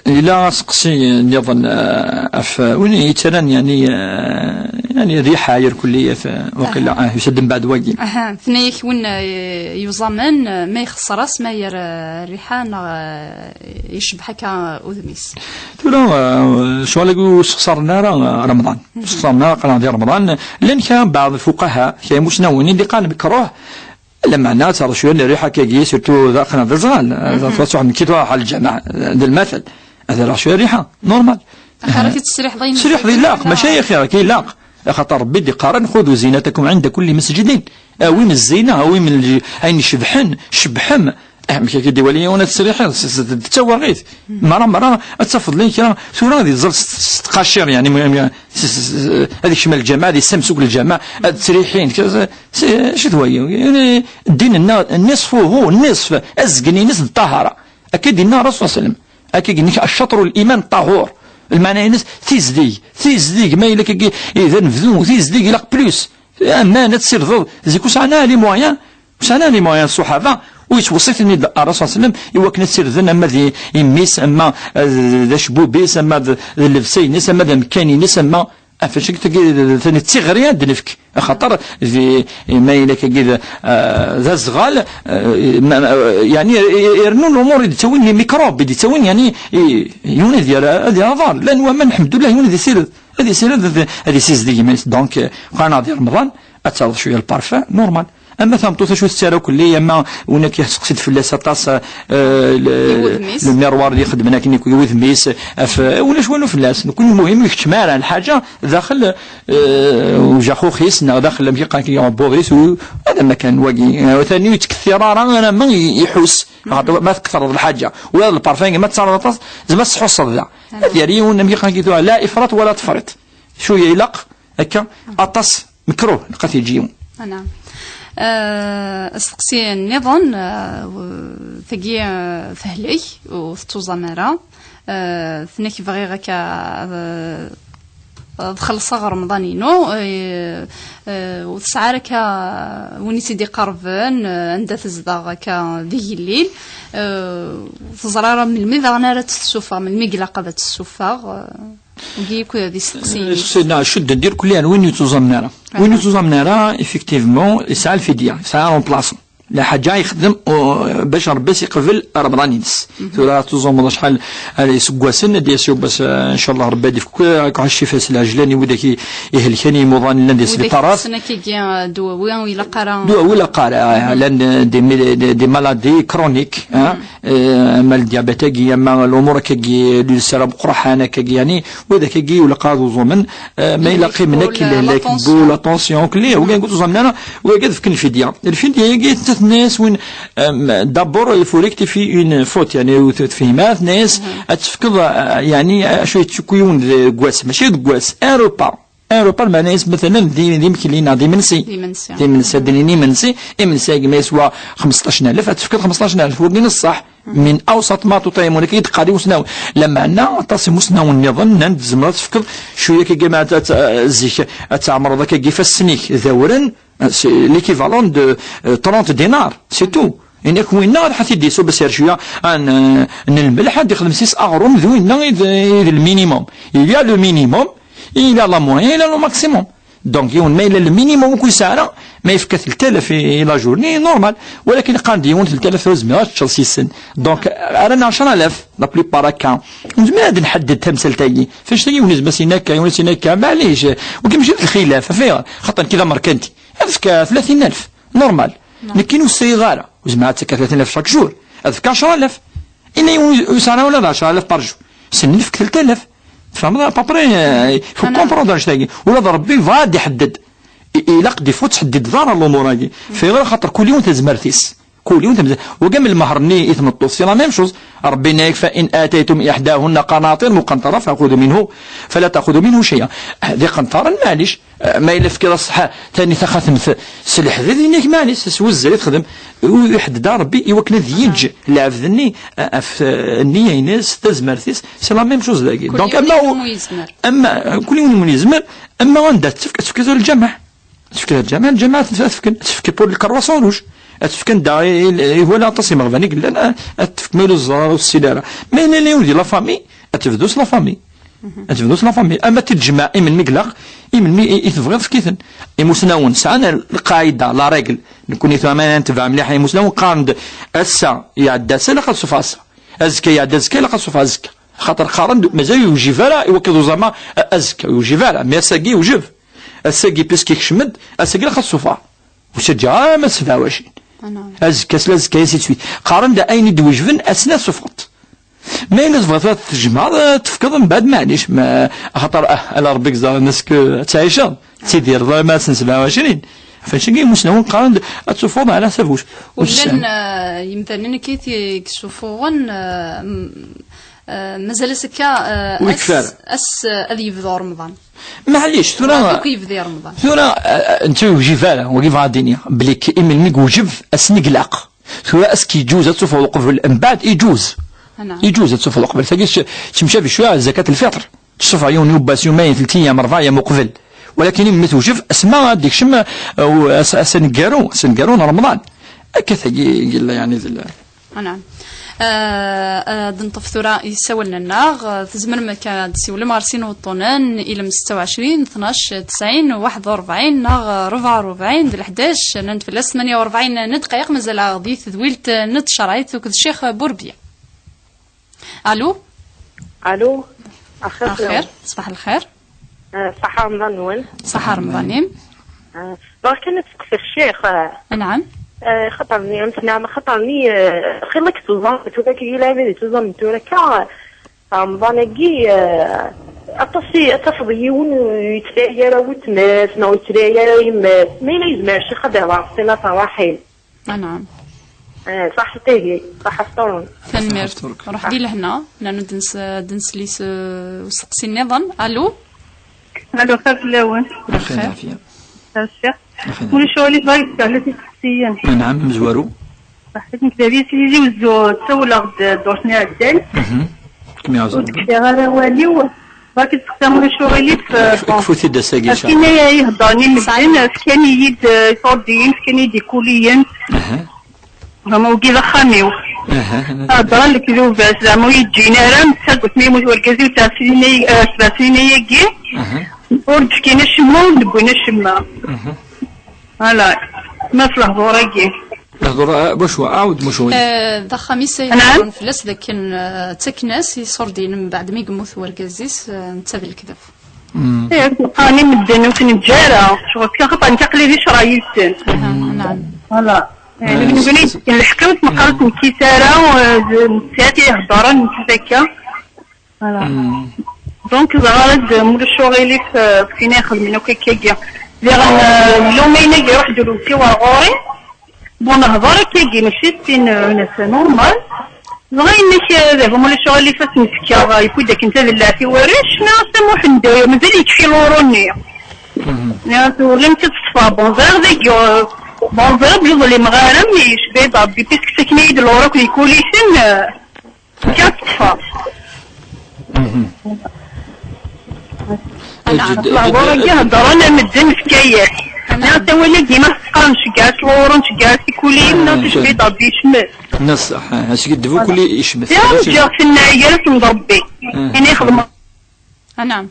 Yella aseqsi nniḍen, eh, ɣef win yettarran, yani, eh, yani, rriḥa, yerkulli, eh, waqila, aha, eh, yusa-d mbeɛd wagi. Aha, tenna-yak win, eh, yuẓamen, eh, ma ixeṣṣer-as, ma yerra rriḥa neɣ, eh, yecbeḥ akka udem-is. Tura, eh, ccɣel-agi ur sexṣaren ara, eh, Remḍan. Ur sexṣaren ara, qqaren di Remḍan. Llan kra n baɛḍ lfuqaha, kra n imusnawen i d-iqqaren mekruh, lameɛna ad terreḍ cwiya n rriḥa akkagi, surtout d aqnaḍ d aẓɣal. Ad truḥ, mi truḥ ɣer lǧameɛ, d lmatal. Ad rreɣ cwiya rriḥa, normal. Axir ad t-tesriḥeḍ ayen tesriḥeḍ ilaq, maca axir akka ilaq. Axaṭer Rebbi d-iqqaren: "Xudu zinatakum ɛinda kulli masjidin." Awim zzina, awim lj-, ayen icebḥen, cebbḥem. Amek akka d-iwali yiwen ad tesriḥeḍ? S, s, d tawaɣit. Mara, mara, ad tafeḍ llan kra, tura ad iẓẓel s, s tqacir, yani, mu-, mu-, s, s, s, ad ikcem lǧameɛ, ad issamsuk lǧameɛ, ad ttriḥin, kra, s, s, acu d wagi? Yani, ddin-nneɣ, nisfuhu, nisf, azgen-ines d ṭṭahara. Akka i d-yenna Rasul sallam. Akka i yenna: "Accaṭru l-iman ṭahur." Lmeɛna-ines, tizdeg, tizdeg, ma yella kagi, eh, d anebdu, tizdeg ilaq plus. Aman ad tsirdeḍ, zik ur sɛan ara les moyens, ur sɛan ara les moyens ṣṣuḥaba, u yettweṣṣiten-id Rasul sallam i wakken ad sirden ama d i-, i mmi-s, ama, eh, d acebbub-is, ama d, d llebsa-ines, ama d amekkan-ines, ama, ah, fac-, tagi d, d, d tiɣri ad d-nefk. Axaṭer di, ma yella kagi d, eh, d aẓɣal, eh, ma, ma, yani, i-, i-, irnu lumuṛ i d-ttawin les microbes, i d-ttawin, yani, i-, yiwen ad yerr, ad yerr aḍar. Llan waman, lḥemdullah, yiwen ad isired, ad isired, ad, ad isizdeg iman-is. Donc, eh, qqaren-aɣ di Remḍan, ad taweḍ cwiya lparfum, normal. Ama tameṭṭut acu tettara ukelli, ama win akka teqsid fell-as aṭas, eh, le, i wudem-is, le miroir i ixeddmen akken i wudem-is, af, eh, ulac walu fell-as. Nekni lmuhim ur ikeččem ara lḥaǧa daxel, eh, ujaxux-is, neɣ daxel amek i qqaren-k, uɛebbuḍ-is, u, ad am kan wagi. Eh, tani ur yettkettir ara, ara ma i-, iḥus. Xaṭer ma tketreḍ lḥaǧa, ula d lparfum, ma tettaraḍ aṭas, zma tḥusseḍ da. Ad yerr yiwen, amek i qqaren-k tura, la ifrat wala tefrit. Cwiya ilaq, akka, aṭas, mekruh, ilaq ad t-yeǧǧ yiwen. Anɛam. Eh, asteqsi nniḍen, eh, w-, tagi, eh, tehlek, ur tettuẓam ara. Eh, tenna-k bɣiɣ akka ad, ad xellṣeɣ Remḍan-inu, eh, eh, ur tesɛi ara akka win i tt-id-iqerben, eh, anda tezdeɣ akka d igellil, eh, ur teẓri ara melmi daɣen ara tt-tessufeɣ, melmi i ilaq ad tt-tessufeɣ, eh, wigi akk d isteqsiyen-is. Isteqsiyen-a cudden-d irkelli ar win ur yettuẓamen ara. Win ur yettuẓamen ara, effectivement, yesɛa lfidya, yesɛa remplaçant. La ḥaǧa yexdem, u, bac Rebbi as-iqbel Remḍan-ines. Tura ad tuẓumeḍ acḥal ara iseggasen, ad d-yas Yuba s, ncallah Rebbi ad ifk akk ccfa s lɛejlan i widak i, ihelken, i imuḍan llan di sbiṭarat. Widak yeṭṭsen akkagi, eh, dwawi, ur ilaq ara. Dwawi ur ilaq ara, eh, llan, eh, des, des, des maladies chroniques, hein, eh, ama le diabète-agi, ama lumuṛ akkagi, l'ulcère ameqqran akkagi, yani, widak-agi ur ilaq ad uẓumen, eh, ma ilaq imen akk, la, la, la tension, la tension, akk, la, wigi ur tuẓamen ara, wigi ad fken lfidya. Lfidya-agi, Tenna-yas win, euh, d'abord, il faut rectifier une faute, yeɛni, ur tefhim ara, tenna-yas, ad tefkeḍ, euh, yeɛni, acu yettekku yiwen deg wass, mačči deg wass, un repas. Un repas, lmeɛna-yas, matalen, d, d imekli neɣ d imensi. D imensi. D imensi, ad d-nini imensi, imensi-agi ma yeswa xmesṭac n alef, ad tefkeḍ xmesṭac n alef, wagi n ṣṣeḥ. Min awsaṭ ma tuṭimun, akka i d-qqar imusnawen. Lameɛna, aṭas imusnawen nniḍen nnan-d tzemreḍ ad tefkeḍ cwiya akka, ma ad, ad, zik, ad tɛemreḍ akka ifassen-ik d awren, c'est l'équivalent de, euh, trente dinars, c'est tout. Inek winna ad ḥat id-isu bas ar cwiya, ah, n, n lmelḥ ad ixdem sis aɣrum d winna i d, i d le minimum. Il y a le minimum, il y a la moyenne, il y a le maximum. Donc, yiwen ma yella le minimum ur yesɛi ara, ma yefka telt alaf i, i la journée, normal. Walakin qqaren-d yiwen telt alaf ur zmireɣ ad teččeḍ s-issen. Donc, ara neɛcer alaf, la plupart akka. Nezmer ad nḥedded tamsalt-agi. F annect-agi yiwen izmer sin akka, yiwen sin akka, maɛlic. Wagi mačči d lxilaf, af ayɣer? Xaṭer nekki d amerkanti. Ad fkeɣ tlatin alaf, normal. Nekki ur sɛiɣ ara. Ur zmireɣ ad tekka tlatin alaf chaque jour. Ad fkeɣ ɛecra alaf. Ina yiwen ur yesɛi ara ula d ɛecra alaf par jour. Sen nefk telt alaf. Tfehmeḍ, à peu près, euh, il faut comprendre annect-agi. Ula d Rebbi yebɣa ad iḥedded. I, ilaq des fois tḥeddideḍ ara lumuṛ-agi. F ayɣer? Xaṭer kul yiwen tazmert-is. Kul yiwen tazmert. Wagam lmehr-nni i tmeṭṭut, c'est la même chose. Rebbi yenna-yak, فإن آتيتم إحداهن قناطير مقنطرة فخذوا منه، فلا تأخذوا منه شيئا. Ah, d iqenṭaren, maɛlic. Ah, ma yella tefkiḍ ṣṣeḥḥa, tani taxatemt s leḥdid, yenna-yak, maɛlic, s wuzzal i texdem. U iḥedded Rebbi i wakken ad yeǧǧ lɛebd-nni, ah, ɣef, ah, nniya-ines, tazmert-is, c'est la même chose dagi. Donc, ama, ama, kul yiwen yezmer. Ama anda tefk, ad tefk tura lǧameɛ. Tefk lǧameɛ, lǧameɛ ad tefk, ad tefk pour le carrosse rouge. Ad tefk anda i, i, i wala aṭas imeɣban i yellan, a-, ad tefk ma ur ẓẓar ur tessil ara. Ma yella la famille, ad tebdu s la famille. Ad tebdu s la famille. Ama ad t-id-tejmeɛ imelmi ilaq, imelmi i, i tebɣiḍ efk-iten. Imusnawen sɛan lqaɛida, la règle. Nekkni tura ma netbeɛ mliḥ imusnawen, qqaren-d ass-a iɛedda ass-a, ilaq ad ṣufeɣ ass-a. Azekka iɛedda azekka, ilaq ad ṣufeɣ azekka. Xaṭer qqaren-d mazal ur yewjib ara i wakka d uẓama, a-, azekka ur yewjib ara, mais ass-agi yewjib. Ass-agi puisque ikcem-d, ass-agi ilaq ad ṣufeɣ. Ur ttaǧǧaɣ ara ma d sebɛa u ɛecrin. Azekka, s lazekka, ainsi de suite. Qqaren-d ayen i d-iwejben, ass-nni ad ṣufeɣ-t. Ma yella tebɣiḍ ad tjemɛeḍ, ad tefkeḍ mbeɛd, maɛlic, ma, axaṭer, ah, ala Rebbi yeẓran est-ce que ad tɛiceḍ, ad tidireḍ arma ass n sebɛa u ɛecrin. Ɣef wacagi imusnawen qqaren-d ad tufeḍ ɛla ḥsab uc-, uccan. Ur llan, eh, yimdanen akka i t-, i yessufuɣen, eh, m-, eh, mazal ass akka, eh, ur yekfi ara. Ass, ass, eh, ad yebdu Remḍan. Maɛlic, tura, tura, eh, eh, netta ur yewjib ara, wagi bɣa ad d-iniɣ, belli k-, imelmi yewjeb, ass-nni ilaq. Tura, est-ce que yeǧuz ad tufeḍ uqbel, mbeɛd yeǧuz. Yeǧuz ad tufeḍ uqbel. Tagi tt-, tettemcabi cwiya ɣer zakat lfiṭr. Tessufeɣ yiwen yubbas, yumayen, telt ayyam, rebɛ ayyam uqbel. Walakin imi tewjeb, asma ad d-ikcem, uh, as-, ass aneggaru, ass aneggaru n Remḍan. Akka tagi i yella, yeɛni, d l-. Anɛam. Ah, ah, ad neṭṭef tura isawalen-nneɣ. Ah, tzemrem akka ad d-siwlem ɣer sin uweṭṭunen, ilem setta u ɛecrin, tnac, tesɛin, waḥed u rebɛin, neɣ rebɛa u rebɛin d leḥdac, nnan-d fell-as tmanya u rebɛin n ddqayeq, mazal-aɣ di tedwilt n tcerɛit akked Ccix Burbiya. Alu? Alu? Axir axir, fell-awen. Ṣbaḥ lxir. Ah, ṣaḥa Remḍan-nwen. Ṣaḥa Remḍan-im. Ah, bɣiɣ kan ad steqsiɣ ccix, ah. Anɛam. Ah, xaṭer-nni, am tneɛma, xaṭer-nni, ah, xilla-k teẓẓam, tura akka, yal ɛibad yettẓam tura akka, ah, Remḍan-agi, ah, aṭas i, ad tafeḍ yiwen ur yettlay ara wetma-s, neɣ ur yettlay ara yemma-s. Ma yella yezmer ccix ad ihḍer s tin ad terraḥim. Anɛam. Eh, ṣaḥit ihi, ṣaḥa fṭuṛen. Tanemmirt. Ṣaḥa fṭuṛek. Ruḥ di lehna, nanu d-nsli s usteqsi nniḍen. Alu? Alu, xir fell-awen. Xir. Lɛafya. Ulac aɣilif, bɣiɣ ad d-sseqsiɣ tisteqsiyin. Anɛam, mezwaru. Ṣaḥit, nekk d Abis Tizi Wezzu, ssawleɣ-d ddurt n iɛeddan. Mhm. Kem iɛeẓẓen. Ur d-kfiɣ ara awal-iw. Bɣiɣ ad d-sseqsiɣ, ulac aɣilif, eh, bon. Kfu-t-id ass-agi, ɣef wayen ay iheddren i medden, fkan-iyi-d, eh, iṣurdiyen, fkan-iyi-d ikuliyen. Aha. Vraiment, wagi d axxam-iw. Aha. Heddren lekdub, zeɛma ur yi-d-ǧǧin ara, netta deg wasmi yemmut wergaz-iw, tesɛa snin ay-, eh, sebɛa snin ayagi. Aha. Ur d-fkin acemma, ur d-wwin acemma. Aha. Voilà. Ma s lehdur-agi. Lehdur, eh, wacu, ɛawed, wacu. Eh, d axxam-is ay heddren fell-as, d akken, eh, ttaken-as iṣurdiyen mbeɛd mi yemmut wergaz-is, eh, netta d lekdeb. Mm. Eh, qqaren i medden ur ten-neǧǧa ara. Ccɣel kan xaṭer nekk aql-i di ccṛeɛ yid-sen. Aha, naɛam. Voilà. Eh, ah, nekkni s-, s-, lḥeqq-iw, ma qqaren ur ten-nekkis ara, eh, d nettat i iheddren, nettat akka. Voilà. Mm. Donc, ẓriɣ ara d-, mulac aɣilif, eh, f win ixedmen akk akkagi. Diɣen, eh, yella umaynag iruḥ-d ur iwsi ɣer ɣur-i. Bon, nehḍer akkagi, mačči d tin, euh, une affaire normale. Dɣa yenna-k, euh, d ahum ulac aɣilif ad s-nefk, euh, yewwi-d akken tadellaɛt i warrac, nniɣ-as a Muḥend, euh, mazal yekfi luru-nni. Nniɣ-as ur llimt teṣfa. Bon, ẓriɣ dagi, euh, bon, ẓriɣ belli ur ḍlimeɣ ara, mais yecba-yi-d Rebbi, puisque ttaken-iyi-d luru akked ikulisen, euh, fkiɣ-tt teṣfa. Anɛam. Lehdur-agi heddren am medden f Kayat. Anɛam. Nniɣ-as awal-agi ma teqqaren ceggɛet lɣuru, ceggɛet tikuli, nniɣ-as icbi Rebbi yecmet. Nniɣ-as, ah, askiddeb ukuli yecmet. Ǧǧiɣ-ten gar-asen d Rebbi. Ini xedmeɣ. Anɛam.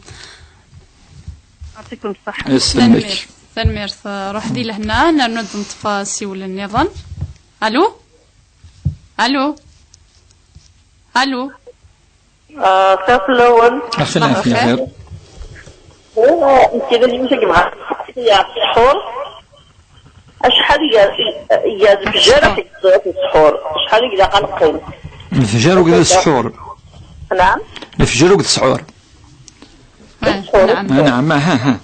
Yeɛṭikum ṣṣeḥḥa. Yesselmek. Tanemmirt. Tanemmirt. Ruḥ di lehna, nernu-d neṭṭef asiwel nniḍen. Alu? Alu? Alu? Ah, xir fell-awen. Axel, xir. Nekk d yiwet n yemɛa. Yeɛṭi ṣṣḥur. Acḥal i iga lefjer akked ṣṣḥur? Acḥal i ilaq ad neqqim? Lefjer akked ṣṣḥur. Naɛam? Lefjer akked ṣṣḥur. Naɛam. Ah, naɛam, ah, ah.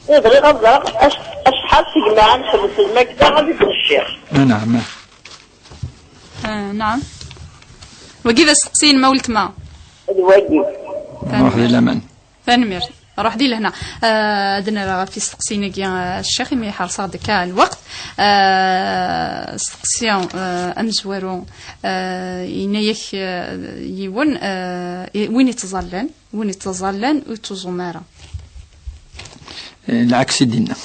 Eh, bɣiɣ ad ẓreɣ ac-, acḥal tegmaɛ nḥebbes lmakla ad d-ccix. Ah, naɛam, ah. Ah, naɛam. Wagi d asteqsi n ma weltma. D wagi. Ruḥ di laman. Tanemmirt. Ruḥ di lehna. Ah, ad nara ɣef isteqsiyen-agi, ah, ccix, imi ḥerṣeɣ-d akka lweqt. Ah, asteqsi, ah, amezwaru, ah, yenna-yak, ah, yiwen, ah, i-, win ittẓallan, win ittẓallan ur yettuẓum ara. Eh, lɛeks i d-yenna.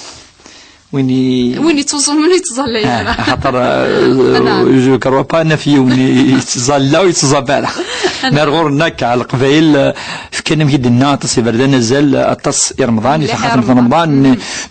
Win i- Win yettuẓumen ur yettẓalla ara. Ah, axaṭer, euh, je crois pas naf yiwen yettẓalla ur yettẓab ara. Mer ɣur-neɣ akka, Leqbayel, euh, fkan amek i d-tenna, aṭas iberdan azal, aṭas i Remḍan, i taxatemt n Remḍan,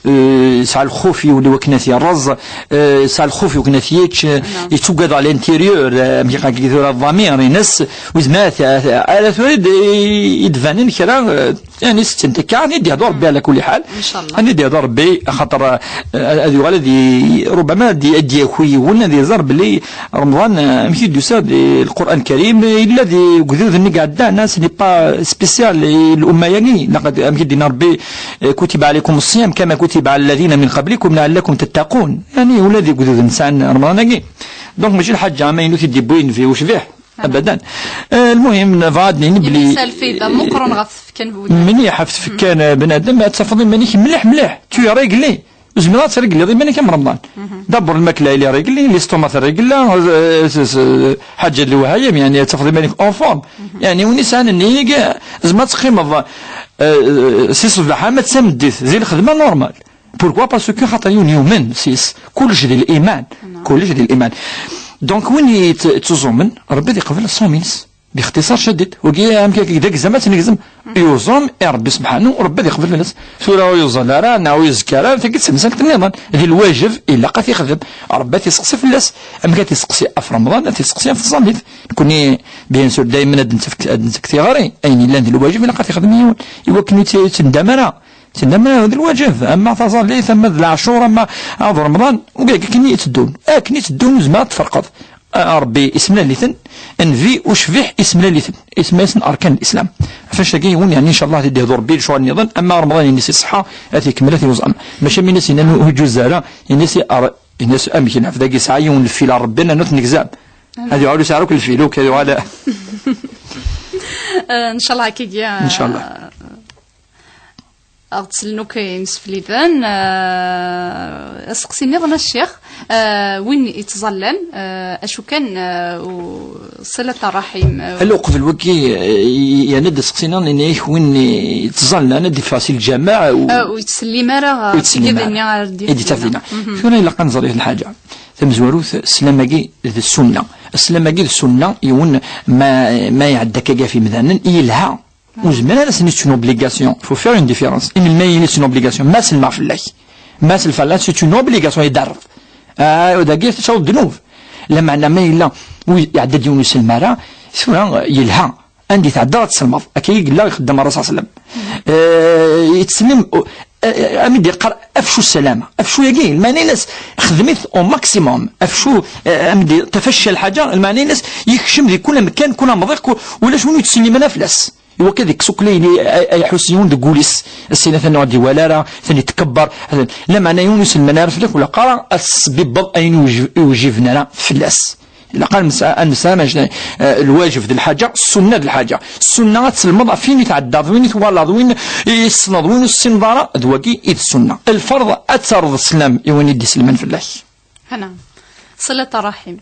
euh, yesɛa lxuf i wakken ad t-yerreẓ, euh, yesɛa lxuf i wakken ad t-yečč, euh, yettugad à l'intérieur, euh, amek i qqaren tura, ḍamir-ines, ur yezmir ara, ara tura i d-, i d-banen kra, euh, Yani, setten tekka, ad d-yehdu Rebbi ɛla kulli ḥal. Incallah. Ad d-yehdu Rebbi, axaṭer, eh, ad yuɣal ad y-, rubama ad y-, ad d-yaki yiwen, ad iẓer belli Remḍan, eh, amek i d-yusa di Lqur'an Karim, eh, yella di ugdud-nni iɛeddan, ah, ce n'est pas spécial i l'umma-yagi, laqad, amek i d-yenna Rebbi, eh, كتب عليكم الصيام كما كتب على الذين من قبلكم لعلكم تتقون. Yani, ula di ugduden sɛan Remḍan-agi. Donc, mačči lḥaǧa amaynut i d-yewwi nnbi ucbiḥ. Abadan. Eh, lmuhim, nebɣa ad d-nini belli lfayda meqqren ɣef tfekka n bnadem. Mliḥ ɣef tfekka n bnadem, ad tafeḍ iman-ik mliḥ, mliḥ. Tu es réglé. Ur zmireḍ ad trégliḍ iman-ik am Remḍan. D'abord, lmakla, il est réglé, l'estomac réglé, eh, s-, s-, ḥaǧa n lewhayem, yani, ad tafeḍ iman-ik en forme. Yani, win yesɛan nnig, tzemreḍ ad teqqimeḍ, eh, si ṣṣbeḥ ama d tameddit, di lxedma normal. Pourquoi? Parce que xaṭer yiwen yumen s-, kullec di liman. Kullec di liman. Donc, win yet-, yettuẓumen, Rebbi ad iqbel ṣṣum-ines. Bixtiṣar cadid. Wagi, amek akka, d agzam ad tt-negzem. Yuẓum i Rebbi sebḥanu, Rebbi ad iqbel fell-as. Tura ur yuẓal ara, neɣ ur yezkar ara, tagi d temsalt nniḍen. Di lwajeb, ilaq ad t-ixdem. Rebbi ad t-iseqsi fell-as. Amek ad t-iseqsi ɣef Remḍan, ad t-iseqsi ɣef tẓallit. Nekni, bien sûr, daymen ad nttefk, ad nttefk tiɣri. Ayen yellan di lwajeb, ilaq ad t-ixdem yiwen. Iwakken ur tt-, ur yettendam ara. Tennam d lwajeb, ama taẓallit, ama d leɛcur, ama d Remḍan, ugaga akken i yetteddun. Akken i tteddun, ur zmireḍ ad tferqeḍ. A, Rebbi isemlal-iten, nnbi ucbiḥ isemlal-iten. Isemma-yasen arkan n Lislam. Ɣef annect-agi yiwen, yani, incallah, ad d-yehdu Rebbi lecɣal nniḍen, ama Remḍan-ines iṣeḥḥa, ad t-ikemmel, ad t-yuẓam. Maca mi ines yenna ur yeǧǧuz ara, ines ar-, ines amek nɛef dagi yesɛa yiwen lfil ar Rebbi, ad t-negzam. Ad yuɣal ur yesɛi ara akk lfil, akk ad yuɣal. Eh, incallah, akkagi, eh, incallah. Ad ɣ-d-slen akk imsefliden, eh, aseqsi nniḍen a ccix, eh, win yettẓallan, eh, acu kan, eh, u-, ṣilat ṛṛaḥim, eh, Ala uqbel wagi, eh, yerna-d aseqsi nniḍen, yenna-yak win yettẓallan ad d-iffeɣ si lǧameɛ u-, eh, ur yettsellim ara ɣer tgid-nni ara d-yaf dinna. Tura ilaq ad nẓer yiwet n lḥaǧa. Tamezwarut, sslam-agi d ssunna. Sslam-agi d ssunna, yiwen ma, ma iɛedda akka ɣef yimdanen, yelha. Ur zmiren ara ad sen-, c'est une obligation. Faut faire une différence. Imi ma yili c'est une obligation, ma selmeɣ fell-ak. Ma selmeɣ fell-ak, c'est une obligation, iderreḍ. Ah, dagi teččaw ddnub. Lameɛna ma yella ur iɛedda-d yiwen ur iselm ara, tura yelha. Anda i tɛedda ad tselmeḍ. Akka i yella ixeddem Ṛṛasul ṣalla Llahu ɛalayhi wa sallam. Eh, yettsellim, eh, am i d-yeqqar, afcu ssalama. Afcu-agi, lmeɛna-ines, xdem-it au maximum. Afcu, eh, am i d-, tafacca lḥaǧa, lmeɛna-ines, yekcem di kul amkan, kul amḍiq, ku-, ulac win ur yettsellim ara fell-as. Iwakken ad ikkes akk ayen ay, ay ḥuss yiwen deg wul-is. Ass-ina atan ur d-iwala ara, atan itkebber. Lameɛna yiwen ur iselman ara fell-ak, ur ilaq ara ad tesbibbeḍ ayen ur iwj-, ur iwjiben ara fell-as. Ilaq ad nsa-, ad nesɛa, eh, lwajeb d lḥaǧa, ssunna d lḥaǧa. Ssunna ad tselmeḍ ɣef win i tɛeddaḍ, win i twalaḍ, win i tessneḍ, win ur tessineḍ ara, d wagi i d ssunna. Lferḍ ad terreḍ sslam i win i d-iselman fell-ak. Hana. Ṣilat ṛṛaḥim.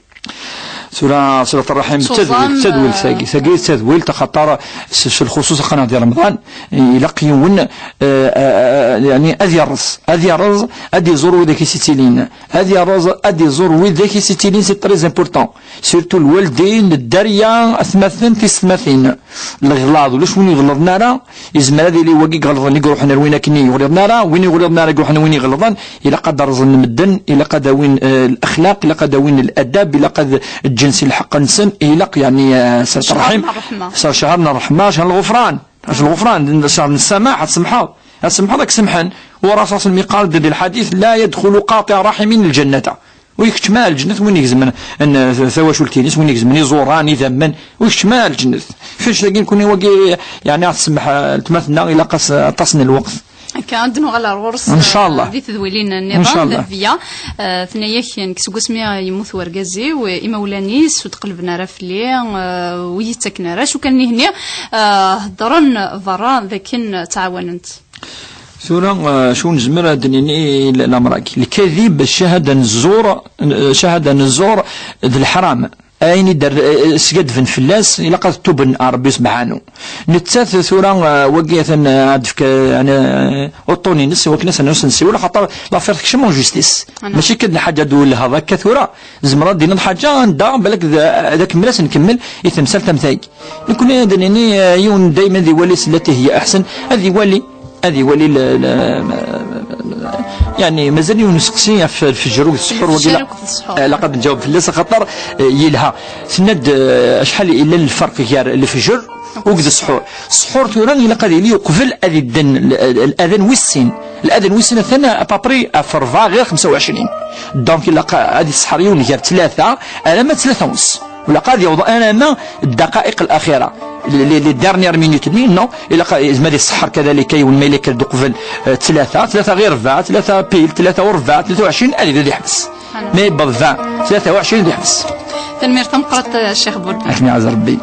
Tura ṣilat ṛṛaḥim d tadwilt, tadwilt tagi, tagi d tadwilt, axaṭer s, s lxuṣuṣ aql-aneɣ di Remḍan, ilaq yiwen, eh, eh, eh, yeɛni ad yerreẓ, ad yerreẓ, ad iẓur widak i s-ittilin, ad yerreẓ, ad iẓur widak i s-ittilin, c'est très important. Surtout lwaldin, dderya, atmaten, tisetmatin. Leɣlaḍ, ulac win iɣelḍen ara, yezmer ad yili wagi iɣelḍen i iruḥen ar win akken i iɣelḍen ara, win iɣelḍen ara i iruḥen win iɣelḍen, ilaq ad rẓen medden, ilaq ad awin, eh, lexlaq, ilaq ad awin ladab, ilaq ad ǧǧen si lḥeqq-nsen, ilaq, yeɛni, eh, s, s ṛṛeḥma. Ccɛer n ṛṛeḥma. S ccɛer n ṛṛeḥma, ccɛer n lɣefran, ccɛer n lɣefran, ccɛer n ssamaḥ, ad tsemḥeḍ, ad tsemḥeḍ, ad k-semḥen. Wa Rasul sallam yeqqar-d di lḥadit, لا يدخل قاطع رحم الجنة. Ur ikeččem ara lǧennet win igezmen n, tawacult-ines, win igezmen iẓuran, idammen, ur ikeččem ara lǧennet. Fic dagi nekni wagi, yeɛni ad tsemmeḥ, eh, letma-tneɣ, ilaq-as aṭas n lweqt. Akka, ad d-nuɣal ar ɣur-s, ncallah, eh, di tedwilin nniḍen, ncallah. Dehbiya, eh, tenna-yak, nekk seg wasmi yemmut wergaz-iw, eh, imawlan-is ur d-qellben ara fell-i, eh, ur yi-ttaken ara, acu kan nihenni, eh, heddren berra d akken ttɛawanent. Tura, eh, acu nezmer ad d-nini i l-, lamrag? Lkadib, ccahada n zzur, eh, ccahada n zzur d leḥram. Ayen i d-, eh, sgadben fell-as, ilaq ad tuben ar Rebbi subḥanu. Nettat tura, eh, wagi atan, eh, ad d-tefk, eh, yeɛni, eh, uṭṭun-ines, iwakken ad s-nessewel, axaṭer l'affaire tekcem en justice. Mačči kan d lḥaǧa d ulehheḍ akka tura, tzemreḍ ad d-tiniḍ ḥaǧa anda, balak d, d akemmel ad s-nkemmel i temsalt am tagi. Nekni ad d-nini, eh, yiwen daymen ad iwali s lati hiya aḥsen, ad iwali, ad iwali l-, l-, yeɛni mazal yiwen useqsi ɣef lfejr akked ssḥur, wagi lfejr la-, akked ssḥur. Eh, ilaq ad nǧaweb fell-as, axaṭer, eh, yelha. Tenna-d, eh, acḥal yella lferq gar lfejr akked ssḥur. Ssḥur tura ilaq ad yili uqbel ad idden l-, l-, ladan wis sin. Ladan wis sin atan à peu près ɣef rebɛa ɣir xemsa u ɛecrin. Donc ilaq ad iseḥḥer yiwen gar tlata alamma d tlata ونص. Ilaq ad yaweḍ alamma ddaqa'iq al-axira. Les, les, les dernières minutes-nni, non, ilaq, yezmer ad iseḥḥer kadalika yiwen ma yella yekker-d uqbel, eh, tlata, tlata ɣir rebɛa, tlata pile, tlata u rebɛa, tlata u ɛecrin, ad yebda ad yeḥbes. Ma yewweḍ vingt, tlata u ɛecrin ad yeḥbes. Tanemmirt tameqqrant, eh, Ccix Burki. Ad kem-iɛaz Rebbi.